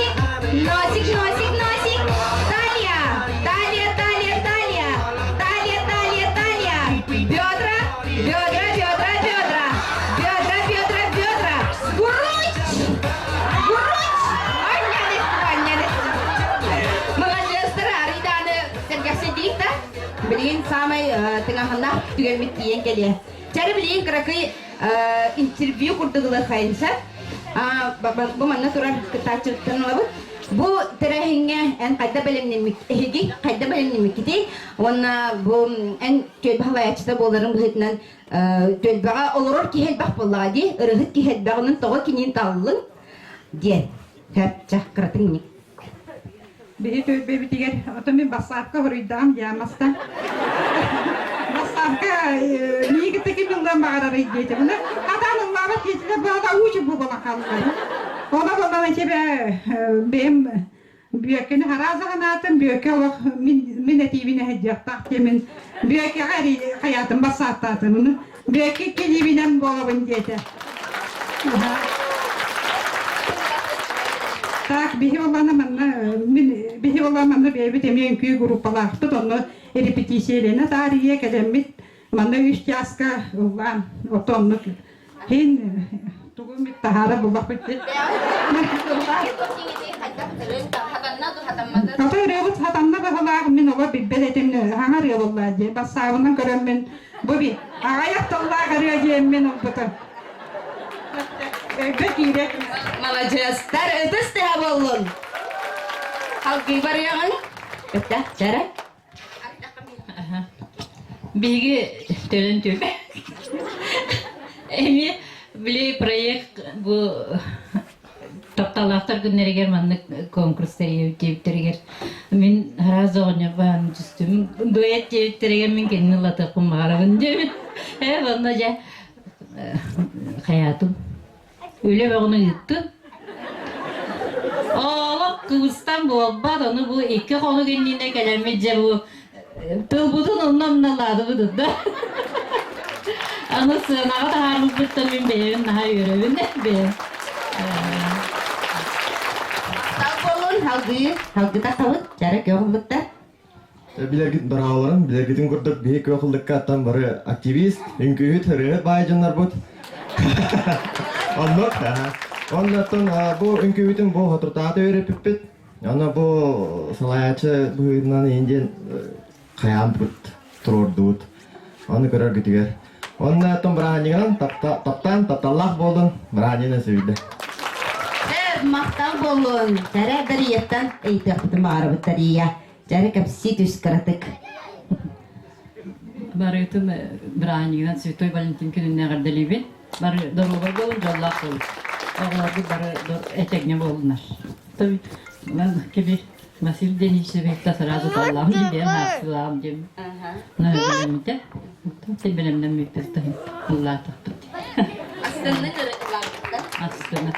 Билигин саамай тыҥаһыннаах түгэммит тиийэн кэлиэ. Чары билигин кыракый интервью курдук ылыаххайын сөп. Бу манна турар кыттааччыбыттан ылабыт. Бу тэрээһиҥҥэ эн хайда бэлэмнэммит, эһиги хайда бэлэмнэммиккитий? Уонна бу эн түөлбэ салайааччыта буоларын быһыытынан түөлбэҕэ олорор киһи элбэх буоллаҕа дии, ырыһыт киһи элбэх, онон тоҕо кинини таллыҥ диэн. Сөп, чэ, кыратыҥ миник. Биһи түөлбэбитигэр, ото мин бассаапка хоруйдаам диамастан. Бассаапка миигин таки мыллан баҕарарый диэтим. Уна хатаан ыллаабат диэтилэр баҕата уучу буолан хааллылар. Оно буоллаҕына чебе бэйэм Бүөккэни харааза санаатым, Бүөккэ олох мин, мин этиибин эһэддиэхтаах диэмин Бүөккэҕэ хайаатым бассааттаатым. Бүөккэ килиибинэн буолабын диэтэ. Так, биһи олана манна мин биһи олана манна бэйэбит эмиэ үҥкүү группалаахпыт, онно репетициялена таарыйа кэлэммит манна үс чааска ыллаан отоннук хин тугу мит таһаара буллахпыт Ото ырыабыт хатанна баһылаах мин оҕо билбэт этим хаҥа ырыа буоллаа дии бассаабынан көрөммүн бу би аҕайах тыллаах ырыа диэммин ылбытым Өйгө киирэр. Маладьыастар, ытыс тыаһа буоллун. Халгыы барыаҕыҥ. Өттө, чара. Биһиги төлөн түбэ. Эмиэ били проект бу тапталаахтар күннэригэр маннык конкурс тэрийэбит диэбиттэригэр мин араас оҕонньор баан түстүм. Дуэт диэбиттэригэр мин кинини ылатыахпын баҕарабын диэбит. Ээ, онно дьэ хайаатым. Үлэ бөҕөнү ыыттым. Олох кыбыстан буолбат, ону бу икки хонук иннинэ кэлэммит дьэ бу тылбытын онно оннолаатыбыт да. Аны сыанаҕа таһаарбыппыттан мин бэйэбин наһаа үөрэбин бэйэм. Махтал буолун, салгыы, салгыы тахсабыт, дьара көҕүллүктэр. Билэргит быраҕаларын, билэргитин курдук биһи күөх ыллыкка аттан бары активист, үҥкүүһүт, ырыаһыт баай дьоннорбут. Оннук. Оннуттан бу үҥкүүбүтүн бу хотуртаата үөрэппиппит. Онно бу салайааччы быһыытынан иһин диэн хайаанпыт туруордубут. Ону көрөргүтүгэр. Онно оттон бырааһынньыгынан таптаан, тапталлаах буолун, бырааһынньыгынан сүүйдэ. Махтал буоллун. Дьэрэ Дарияттан ыйытыахпытын баҕарабыт Дария. Дьэрэ кэпсии түс кыратык. Барытын бырааһынньыгынан Святой Валентин күнүнэн эҕэрдэлиибин. Бары доруобай буолун, дьоллоох буолун. Оҕолорбут бары этэҥҥэ буоллунар. Киби Василий Денисович сразу таллаҕым диэн аастылаҕым диэн. Бэлэммитэ. Тин бэлэмнэммиппит ыллаатахпыт. Астынны ыллаабыттар. Астына.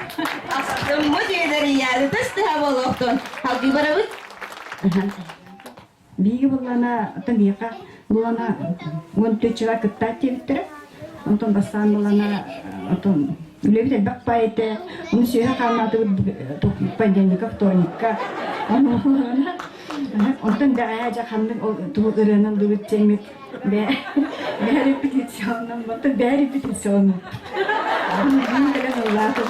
Астыммыт иэдэрийээри тыс тыһа буолуохтун. Халгыы барабыт. Биһиги буллана, оттон биһиэхэ булана 14 чыла кыттаат диэбиттэрэ. Онтон бастаан булана, оттон үлэбит элбэх пай этэ. Ону сүөһэ хааллаатыбыт понедельникка, вторникка. Ону булана, онтон бэҕэһээ дьэ ханнык тугу ырыанан ыллыбыт диэммит бээ бээ репетиционным, онтон бээ репетиционным. Бүгүн кэлэн ыллаатым.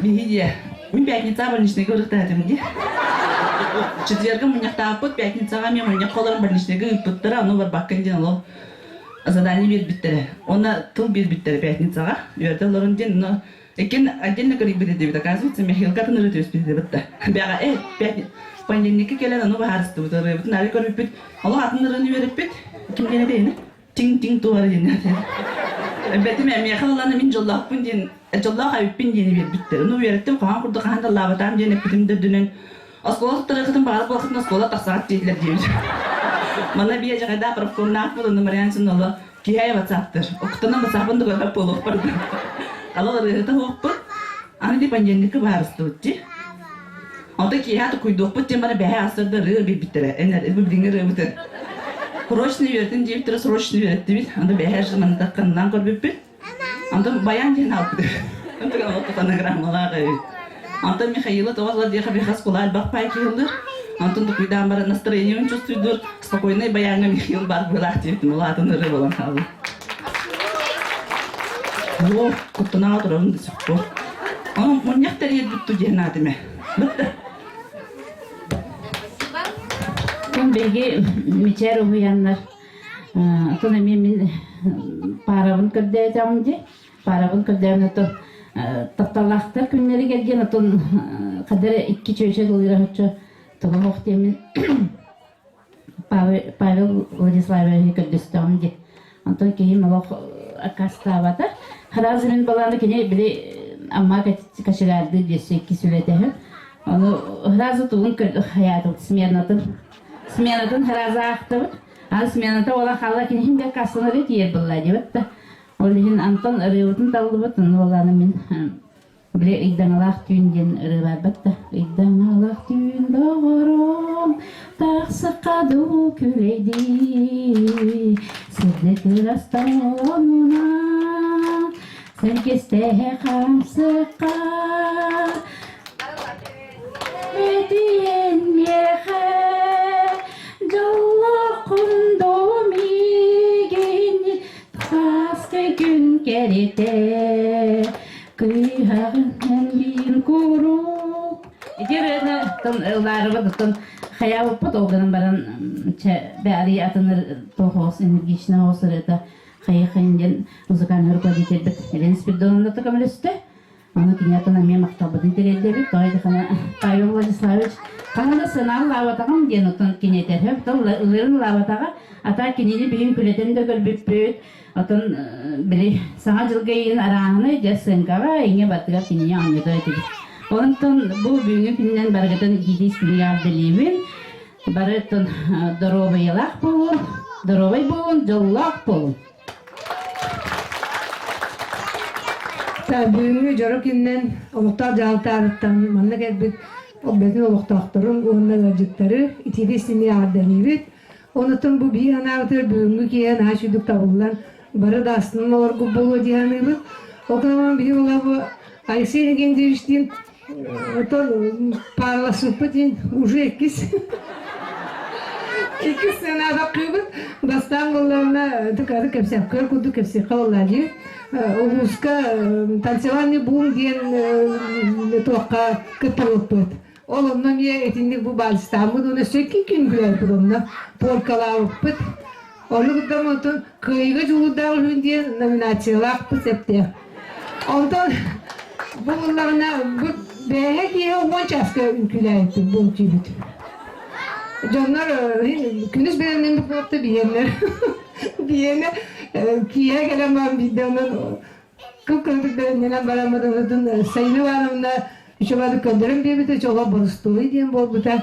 Биһиги мин пятницаҕа больничныйга ырыктаатым дии. Четверга мунньахтаабыппыт, пятницаҕа эмиэ мунньахха олорон больничныйга ыыппыттара, ону барбаккын диэн олох задание биэрбиттэрэ. Уонна тыл биэрбиттэрэ пятницаҕа. Үөрдэ олорон диэн, но иккиэн отдельно көрүйбүт этибит, оказывается, Михаилга атын ырыа түбэспит этибит да. Бэҕэ, э, понедельникка кэлэн ону быһаарыстыбыт, ырыабытын ары көрбүппүт, олох атын ырыаны үөрэппит. Ким диэн этэй Тиҥ-тиҥ туора диэн Бэтим миэхэ ыллана мин дьоллоохпун диэн дьоллоох эбиппин диэни биэрбиттэр. Ону үөрэттим хаһан курдук хаһан да ыллаабатаам диэн эппитим да үрдүнэн оскуола туттарыахытын баҕарар буолаххытына оскуола тахсаҕыт диэтилэр диэбит. Манна биэ дьаҕайдаах профкомнаахпыт онно Мариан Суноло киһи ватсаптыр. Октонон ватсапын да көрбөт буолуохпар. Алал ырыаһыта суохпут. Аны ди понедельникка баарыстыбыт дии. Онтон киэһэ тукуйдуохпут диэн бары бэһэ асырда ырыа биэрбиттэрэ. Эн бу билиҥҥи ырыабытын. Срочно үөрэтин диэбиттэрэ, срочно үөрэттибит. Аны бэһэ жымандахханнаан көрбүппүт. Онтон баян диэн аалбыт. Онтон ол фонограммалаах эбит. Онтон Михаила тоҕо сылар диэхэ бихас кулаал бах пай киһилыр. Онтон тукуйдаан баран настроением чувствуйдур. Спокойный баяҥҥа Михаил бар быылаах диэбитим. Улаатын ырыа буолан хаалла. Оо, куттанаҕа турабын да сөппө. Онон мунньах тэрийэрбит ту диэн аатым ээ. Оттон биһиги мичээр уһуйаннар, оттон эмиэ мин паарабын көрдөөтөҕүм дии. Паарабын көрдөөн оттон тапталлаахтар күннэригэр диэн оттон хадара икки чүөчэ ылыыра оччо туга суох диэммин Павел Владиславович көрдөстөҕүм дии. Онтон киһим олох аккаастаабата. Сразу мин балааны кини били Амма кочегарды диэссе иккис үлэтэһим. Ону сразу тугун хайаатыбыт сменатын. Сменатын сразу аахтыбыт. Аны смената ола хаалла киниһин да кассанары тиийэр булла диэбит да. Ол иһин Антон ырыабытын таллыбыт, ону балааны мин Били ыйдаҥалаах түүн диэн ырыа баарбат да. Ыйдаҥалаах түүн доҕорум, тахсыкка дуу күлэйдии, сирдик ырастонуна, сэргэстэһэ хамсыкка, Этиэн миэхэ дьоллооххун доо миигин сааскы күн кэритэ кыыһаҕын биир куруук Ити ырыаны ыллаарыбыт оттон хайаабыппыт ол гынан баран чэ бэри атын тоһоос энергичный оҕус ырыата хайы-хайын диэн музыкальный руководительбит Елена Спиридоновна көмөлөстө. Аны киниэхэ эмиэ махталбытын тириэрдэбит. Тоҕо диэххэ Павел Владиславович хаһан да сыанаҕа ылаабатаҕым диэн оттон кини этэр. Оттон ылыырын ылаабатаҕа. Ата кинини биһин күлэтэн да көрбүппүт. Оттон били Саҥа дьылга иин арааһынай дьэ сыаҥкаҕа иҥэ баттыгар кинини оонньотор этибит. Онтон бу бүгүҥҥү күнүнэн барыгытын итиитии истиҥҥэ эҕэрдэлиибин. Бары оттон доруобуйалаах буолун, доруобай буолун, дьоллоох буолун. Бүгүҥҥү дьоро күнүнэн олохтоох дьаһалтаарыттан манна кэлбит бэтин олохтоохторун уонна ыалдьыттары итиитэ истиҥник эҕэрдэлиибит. Онутун бу биир санаабытыгар бүгүҥҥү киэһэ наһаа үчүгдүк табыллан бары да астынан олоргут буолуо дии саныыбыт. Ол гынан биһиги бу Алексей Иннокентьевичтиин Оттон паараласпыппыт диэн уже иккис иккис сыанаабаккыыбыт. Бастаан буоллаҕына тыкары кэпсэккэ курдук кэпсиэххэ буоллаа дии. Улууска танцевальный бум диэн туохха кыттыбыппыт. Ол онно эмиэ итинник бу баалыстааммыт уонна өссө икки күн күлээппит онно полкалаабыппыт. Ону кытта онтон кыайыыга дьулуурдаах үһүн диэн номинациялаахпыт сөптөөх. Онтон бу буоллаҕына бу бэйэһэ киэһэ уон чааска үҥкүүлээбиппит бу үҥкүүбүт. Дьоннор күнүс бэлэмнэммит буолта биһиэннэр биһиэнэ киэһэ кэлэн баран биирдэ онон кып-кыратык бэлэмнэнэн бараммыт онтон Сайына Ивановна үчүгэйдик көрдөрөн биэрбитэ чоло борустуой диэн буолбута.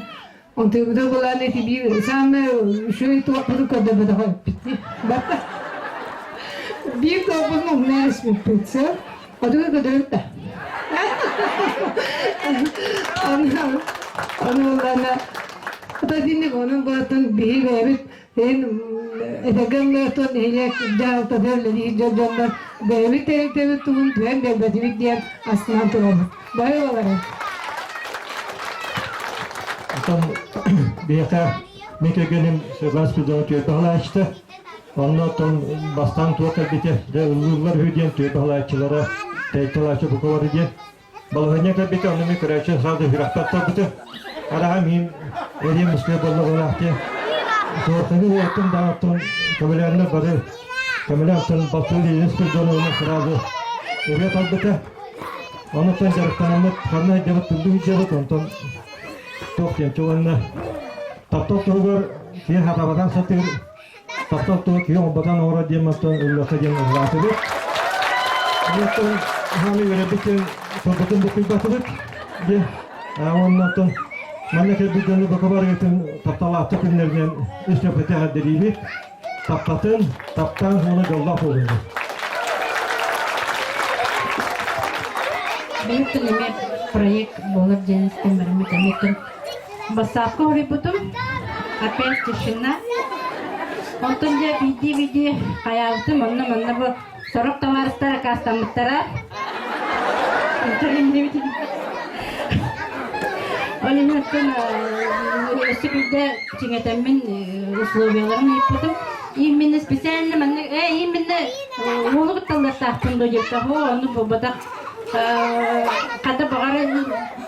Онтуйбута былаан эти биир самый үчүгэй туохпутун көрдөрбөтөх эппит. Биир туохпутун умна эспиппит сыл. Одуга көрдөрүт да. Аны аны Ата динник онун баатын биһи бэйэбит эн этэгэн тон нэһилиэк дьаһалтатыгар үлэлиир дьон дьоннор бэйэбит тэрилтэбит тугун түһэн биэрбэтибит диэн астынан турабыт. Бары балары. Оттон биһиэхэ мин кэргэним Светлана Спиридоновна түөлбэ халааччыта. Онно оттон бастаан туох кэлбитэ, дьэ ыллыыллар үһү диэн түөлбэ халааччылара, тэйтэлааччы букалары диэн. Балаһыанньа кэлбитэ, онно мин көрөөччү сразу сүрэхпэр тарбыта. Араха мин эриэн мускуя буолла диэн. Суортаны уоттун да оттон көмөлөөннөр бары көмөлөөн оттон Батыл Елена Спиридоновна сразу ырыа талбыта. Онуттан дьарыктанаммыт, ханна сылдьабыт, тыллыы сылдьабыт, онтон туох диэн уонна таптал туһугар киһи хатабатан сатыыр, таптал туһугар киһи оҥорботон оҥорор диэн оттон ыллыахха диэн ыллаатыбыт. Онуттан хааны үөрэппит диэн сорбутун буккуйбатыбыт диэн уонна оттон манна кэлбит дьону бука барыгытын тапталаахтык күннэринэн үс өпөтө эҕэрдэлиибит. Таптатын, таптаан уонна дьоллоох буолуҥ. Биһиттэн эмиэ проект буолар диэн истэн бараммыт эмиэ бассаапка хоруйбутум. Опять тишина. Онтон дьэ биирдии-биирдии хайаабытым, онно манна бу сорох табаарыстар акаастаммыттара. Онтон иннибитин Ол иһин оттон өссө биирдэ чиҥэтэммин условияларын ыйыппытым. Именно специально маннык, э, именно уолу кытталлартаахпын дуо диэбитэ. Оо, оннук буолбатах. Хата баҕар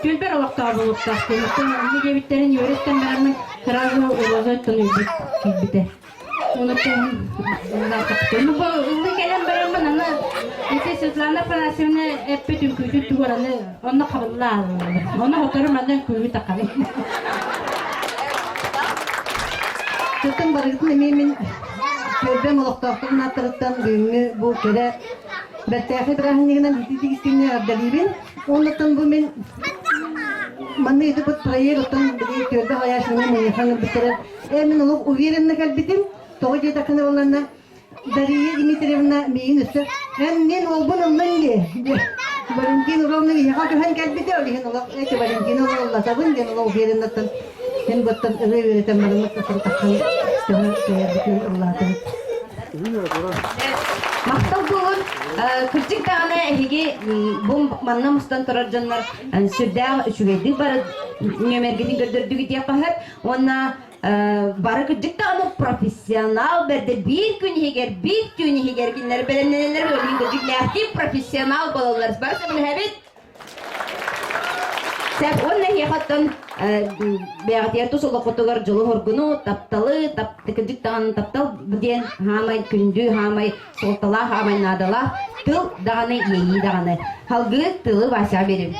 түөлбэр олохтоох буолуохтаахпын. Оттон онно диэбиттэрин үөрэ истэн бараммын сразу уруоза оттон үйбүт киирбитэ. Ну, бу ыллыы кэлэн бараммын аны ити Светлана Афанасьевна эппит үҥкүүтүн тугар аны онно хабылла ааллылар. Ону хотору манна үҥкүүбүт таххабын. Тутун барыгытын эмиэ мин түөлбэм олохтоохторун ааттарыттан бүгүҥҥү бу кэрэ бэртээхэй бырааһынньыгынан итиитик истиҥник эҕэрдэлиибин. Оннуттан бу мин манна ыытыппыт проект оттон били түөлбэ салайааччыларын мунньахха ыҥырбыттара. Э мин олох уверенно кэлбитим. Тоҕо диэтэххинэ буолланна Дария Дмитриевна миигин өссө эн мин уолбун ыллын дии. Валентин Уровна биһиэхэ көһөн кэлбитэ, ол иһин олох эти Валентина ыллатабын диэн олох уверенноттан мин буттан ырыа үөрэтэн барыммыт тахсан төһө кэйэрбитин ыллаатым. Махтал буолун. Кырдьык даҕаны эһиги бу манна мустан турар дьоннор сүрдээх үчүгэйдик бары нүөмэргитин көрдөрдүгүт диэххэ сөп. Уонна бары кырдьык даҕаны профессионал бэрдэ биир күн иһигэр, биир түүн иһигэр кинилэр бэлэмнэнэллэр, ол кырдьык профессионал буолаллар. Бары сөбүлэһэбит. Сөп, уонна эһиэхэ оттон бэйэҕитигэр тус олоххутугар дьолу-соргуну, тапталы, кырдьык даҕаны таптал диэн хаамай күндү, хаамай суолталаах, хаамай наадалаах тыл даҕаны, иэйии даҕаны. Салгыы тылы Васяҕа биэриҥ.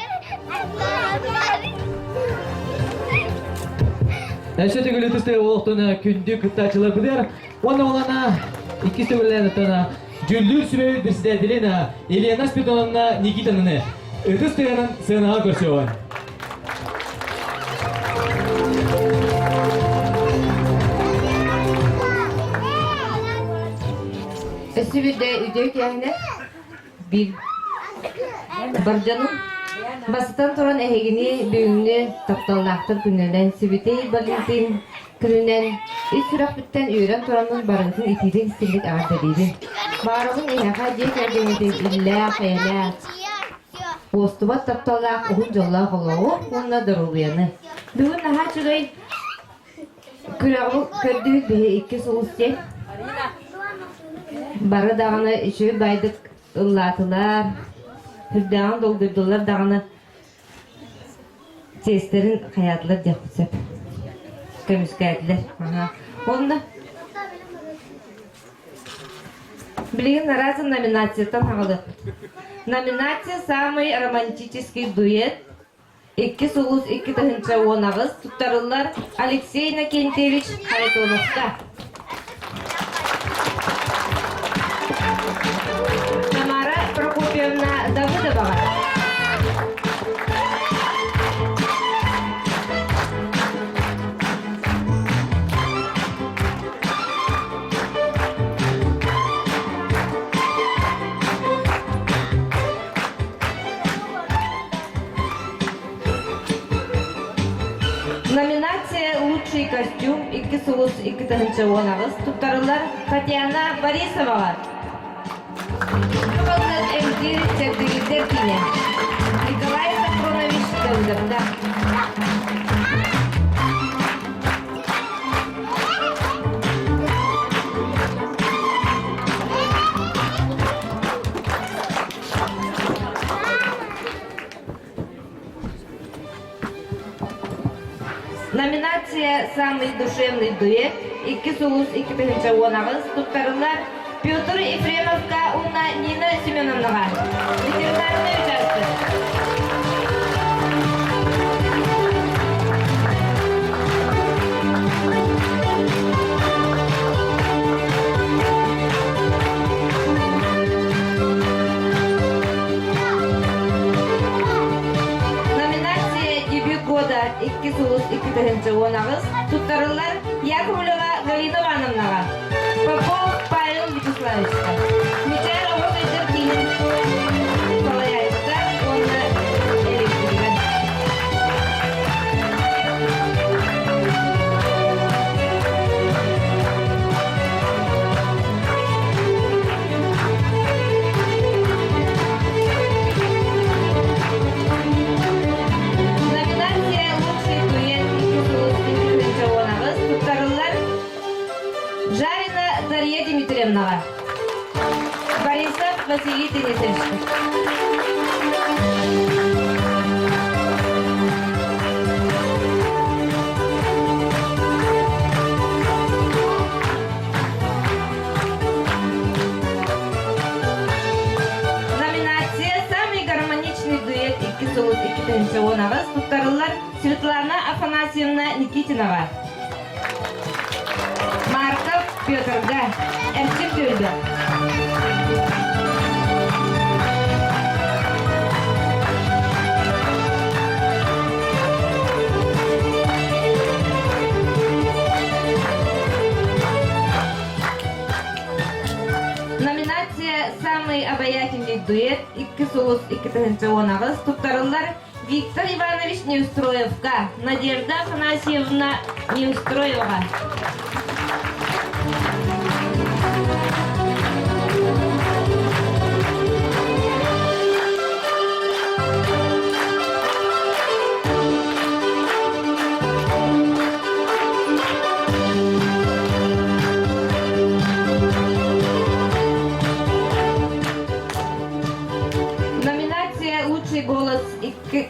Өссө төгүл ытыс олохтон күндү кыттааччыларбытыгар уонна улана иккис төгүллээн Дьүүллүүр сүбэбит председателин Елена Спиридоновна Никитинаны ытыс тыаһынан сыанаҕа көрсүөҕүн. Өссө биирдэ үтүө киэһэнэ биир Бардьаным бастатан туран эһигини бүгүҥҥү тапталлаахтар күнүнэн Сибитей Валентин күнүнэн ис сүрэхпиттэн үөрэн тураммын барыгытын итиитик истиҥник эҕэрдэлиибин. Баарабын эһиэхэ дьиэ кэргэҥҥитин иллээх, эйэлээх, уостубат тапталлаах уһун дьоллоох олоҕу уонна доруобуйаны. Бүгүн наһаа үчүгэй күрэҕи көрдүбүт биһи икки сулус диэн. Бары даҕаны үчүгэй байдык ыллаатылар, сүрдээҕин долгуйдулар даҕаны чиэстэрин хайаатылар диэхпит сөп. Көмүскээтилэр. Аха. Уонна билигин араас номинацияттан хаҕалыахпыт. Номинация «Самый романтический дуэт» Иккис улуус 2018 туттарыллар Алексей Иннокентьевич Харитоновка. Тамара Прокопьевна Давыдоваҕа. Номинация «Лучший костюм» икки сулус 2018 туттарылар Татьяна Борисоваҕа. Туһаллар эмтиир чэбдигирдэр киинэ. Николай Сафронович Давыдовка. Номинация «Самый душевный дуэт» икки сулус 2018 туттарыллар Петр Ефремовка уонна Нина Семеновнаҕа. Ветеринарный участок. Номинация «Дебют года» икки сулус 2018 туттарыллар Яковлева Галина Ивановнаҕа, Попов Павел Вячеславовичка, Мичээр оҕо сайдар киинин салайааччыта уонна электригэр. Номинация «Лучший дуэт» икки сулус 2018 туттарыллар Жарина Дарья Дмитриевнаҕа. 2018 туттарыллар Светлана Афанасьевна Никитинова. Марков Петрга, Эрчим Түөлбэ. Номинация «Самый обаятельный дуэт» икки сулус 2018 туттарыллар Виктор Иванович Неустроевка, Надежда Афанасьевна Неустроева. Номинация «Лучший голос» икки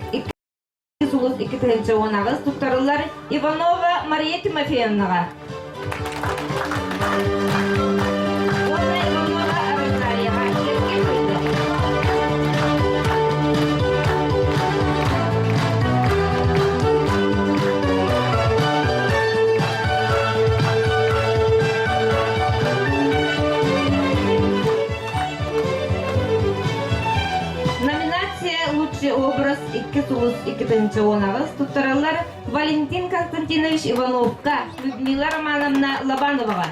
сулус 2018 туттарыллар Иванова Мария Тимофеевнаҕа. Уонна Иванова Розалияҕа Сергей Номинация «Лучший образ» икки сулус 2018 туттараллар Валентин Константинович Ивановка, Людмила Романовна Лобановаҕа.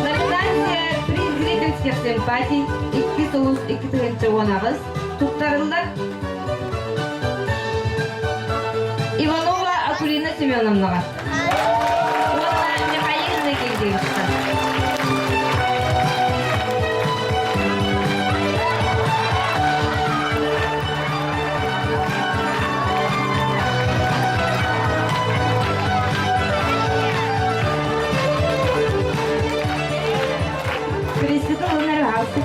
Номинация «Приз зрительских симпатий» икки сулус 2018 туттарыллар Иванова Акулина Семеновнаҕа уонна Михаил Иннокентьевичка. Пресвятый нарвался.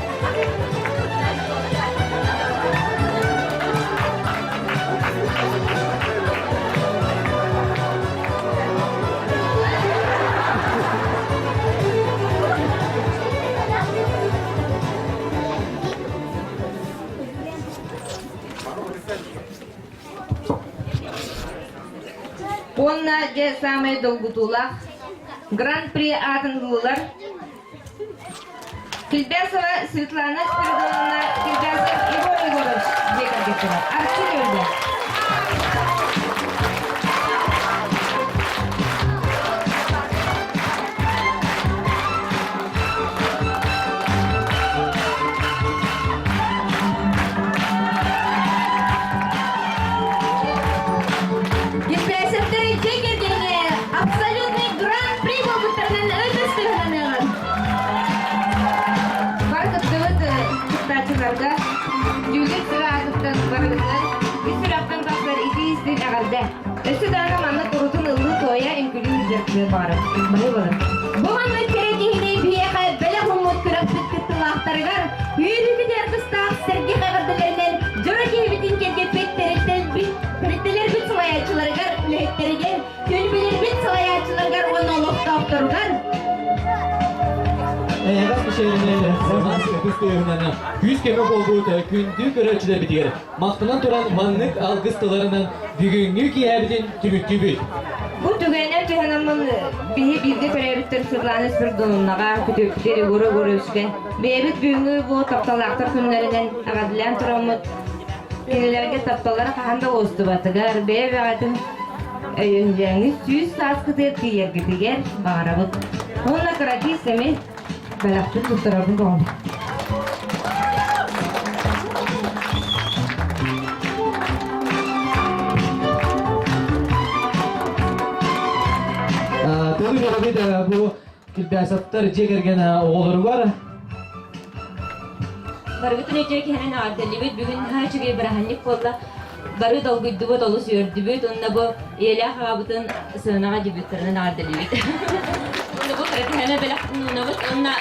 Уонна дьэ саамай долгутуулаах Гран-при аатын ыллылар Килбясова Светлана Спиридоновна Килбясов Егор Егорович дьиэ кэргэттэрэ. Арчы өлдө. Дьиспээсэптэр дьиэ кэргэҥҥэ абсолютный гран-при буолбуттарынан ытыс тыаһаныаҕын. Бары кыттыбыт кыттааччыларга дьүүллүүр сүбэ аатыттан барыгытыгар ис сүрэхтэн тахсар итии истиҥ эҕэрдэ. Өссө даҕаны манна курутун ыллыы-туойа үҥкүүлүү сылдьар баҕарабыт. Баһыыбалар. Бу маннык кэрэ киһини биһиэхэ бэлэх ууммут күрэхпит кыттыылаахтарыгар үөрүүбүт аргыстаах сэргэх эҕэрдэлэринэн дьоро киһибитин кэргэппит тэрилтэлэрбит салайааччыларыгар, үлэһиттэригэр, түөлбэлэрбит салайааччыларыгар уонна олохтоохторугар Эйэҕэс мичээринэн, сымас ытыс тыаһынан күүс көмө буолбут күндү көрөөччүлэрбитигэр махтанан туран маннык алгыс тылларынан бүгүҥҥү киэһэбитин түмүктүүбүт. Бу түгэнинэн туһанаммын биһи бииргэ төрөөбүттэр Светлана Спиридоновнаҕа, күтүөппүтүгэр Егор Егоровичка бэйэбит бүгүҥҥү бу тапталлаахтар күннэринэн эҕэрдэлээн тураммыт кинилэргэ тапталлара хаһан да уостубатыгар, бэйэ-бэйэҕитин өйөһүлээҥҥит сүүс сааскытыгар тиийэргитигэр баҕарабыт. Уонна кыракый сэмэй бэлэхпин туттарабын доҕом. Тылы көрөбүт бу Килбээсэптэр дьиэ кэргэн оҕолоругар Барыгытын үтүө киһинэн эҕэрдэлиибит. Бүгүн наһаа үчүгэй бырааһынньык буолла. Бары долгуйдубут, олус үөрдүбүт. Уонна бу ийэлээх аҕабытын сыанаҕа дебюттарынан эҕэрдэлиибит. Онно бу кыратыһана бэлэхтин уунабыт уонна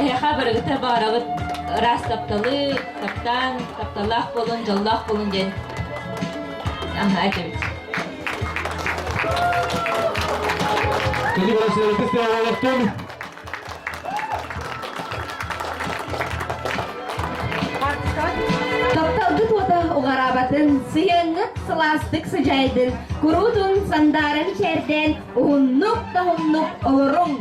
эһиэхэ барыгыта баҕарабыт ыраас тапталы, таптаан, тапталлаах буолун, дьоллоох буолун диэн аһа этэбит. Күндү көрөөччүлэрбит олохтон Тапталгыт уота уҕараабатын, сыһыаҥҥыт сылаастык сыдьаайдын, куруутун сандааран чээрдээн, уһуннук да уһуннук олоруҥ!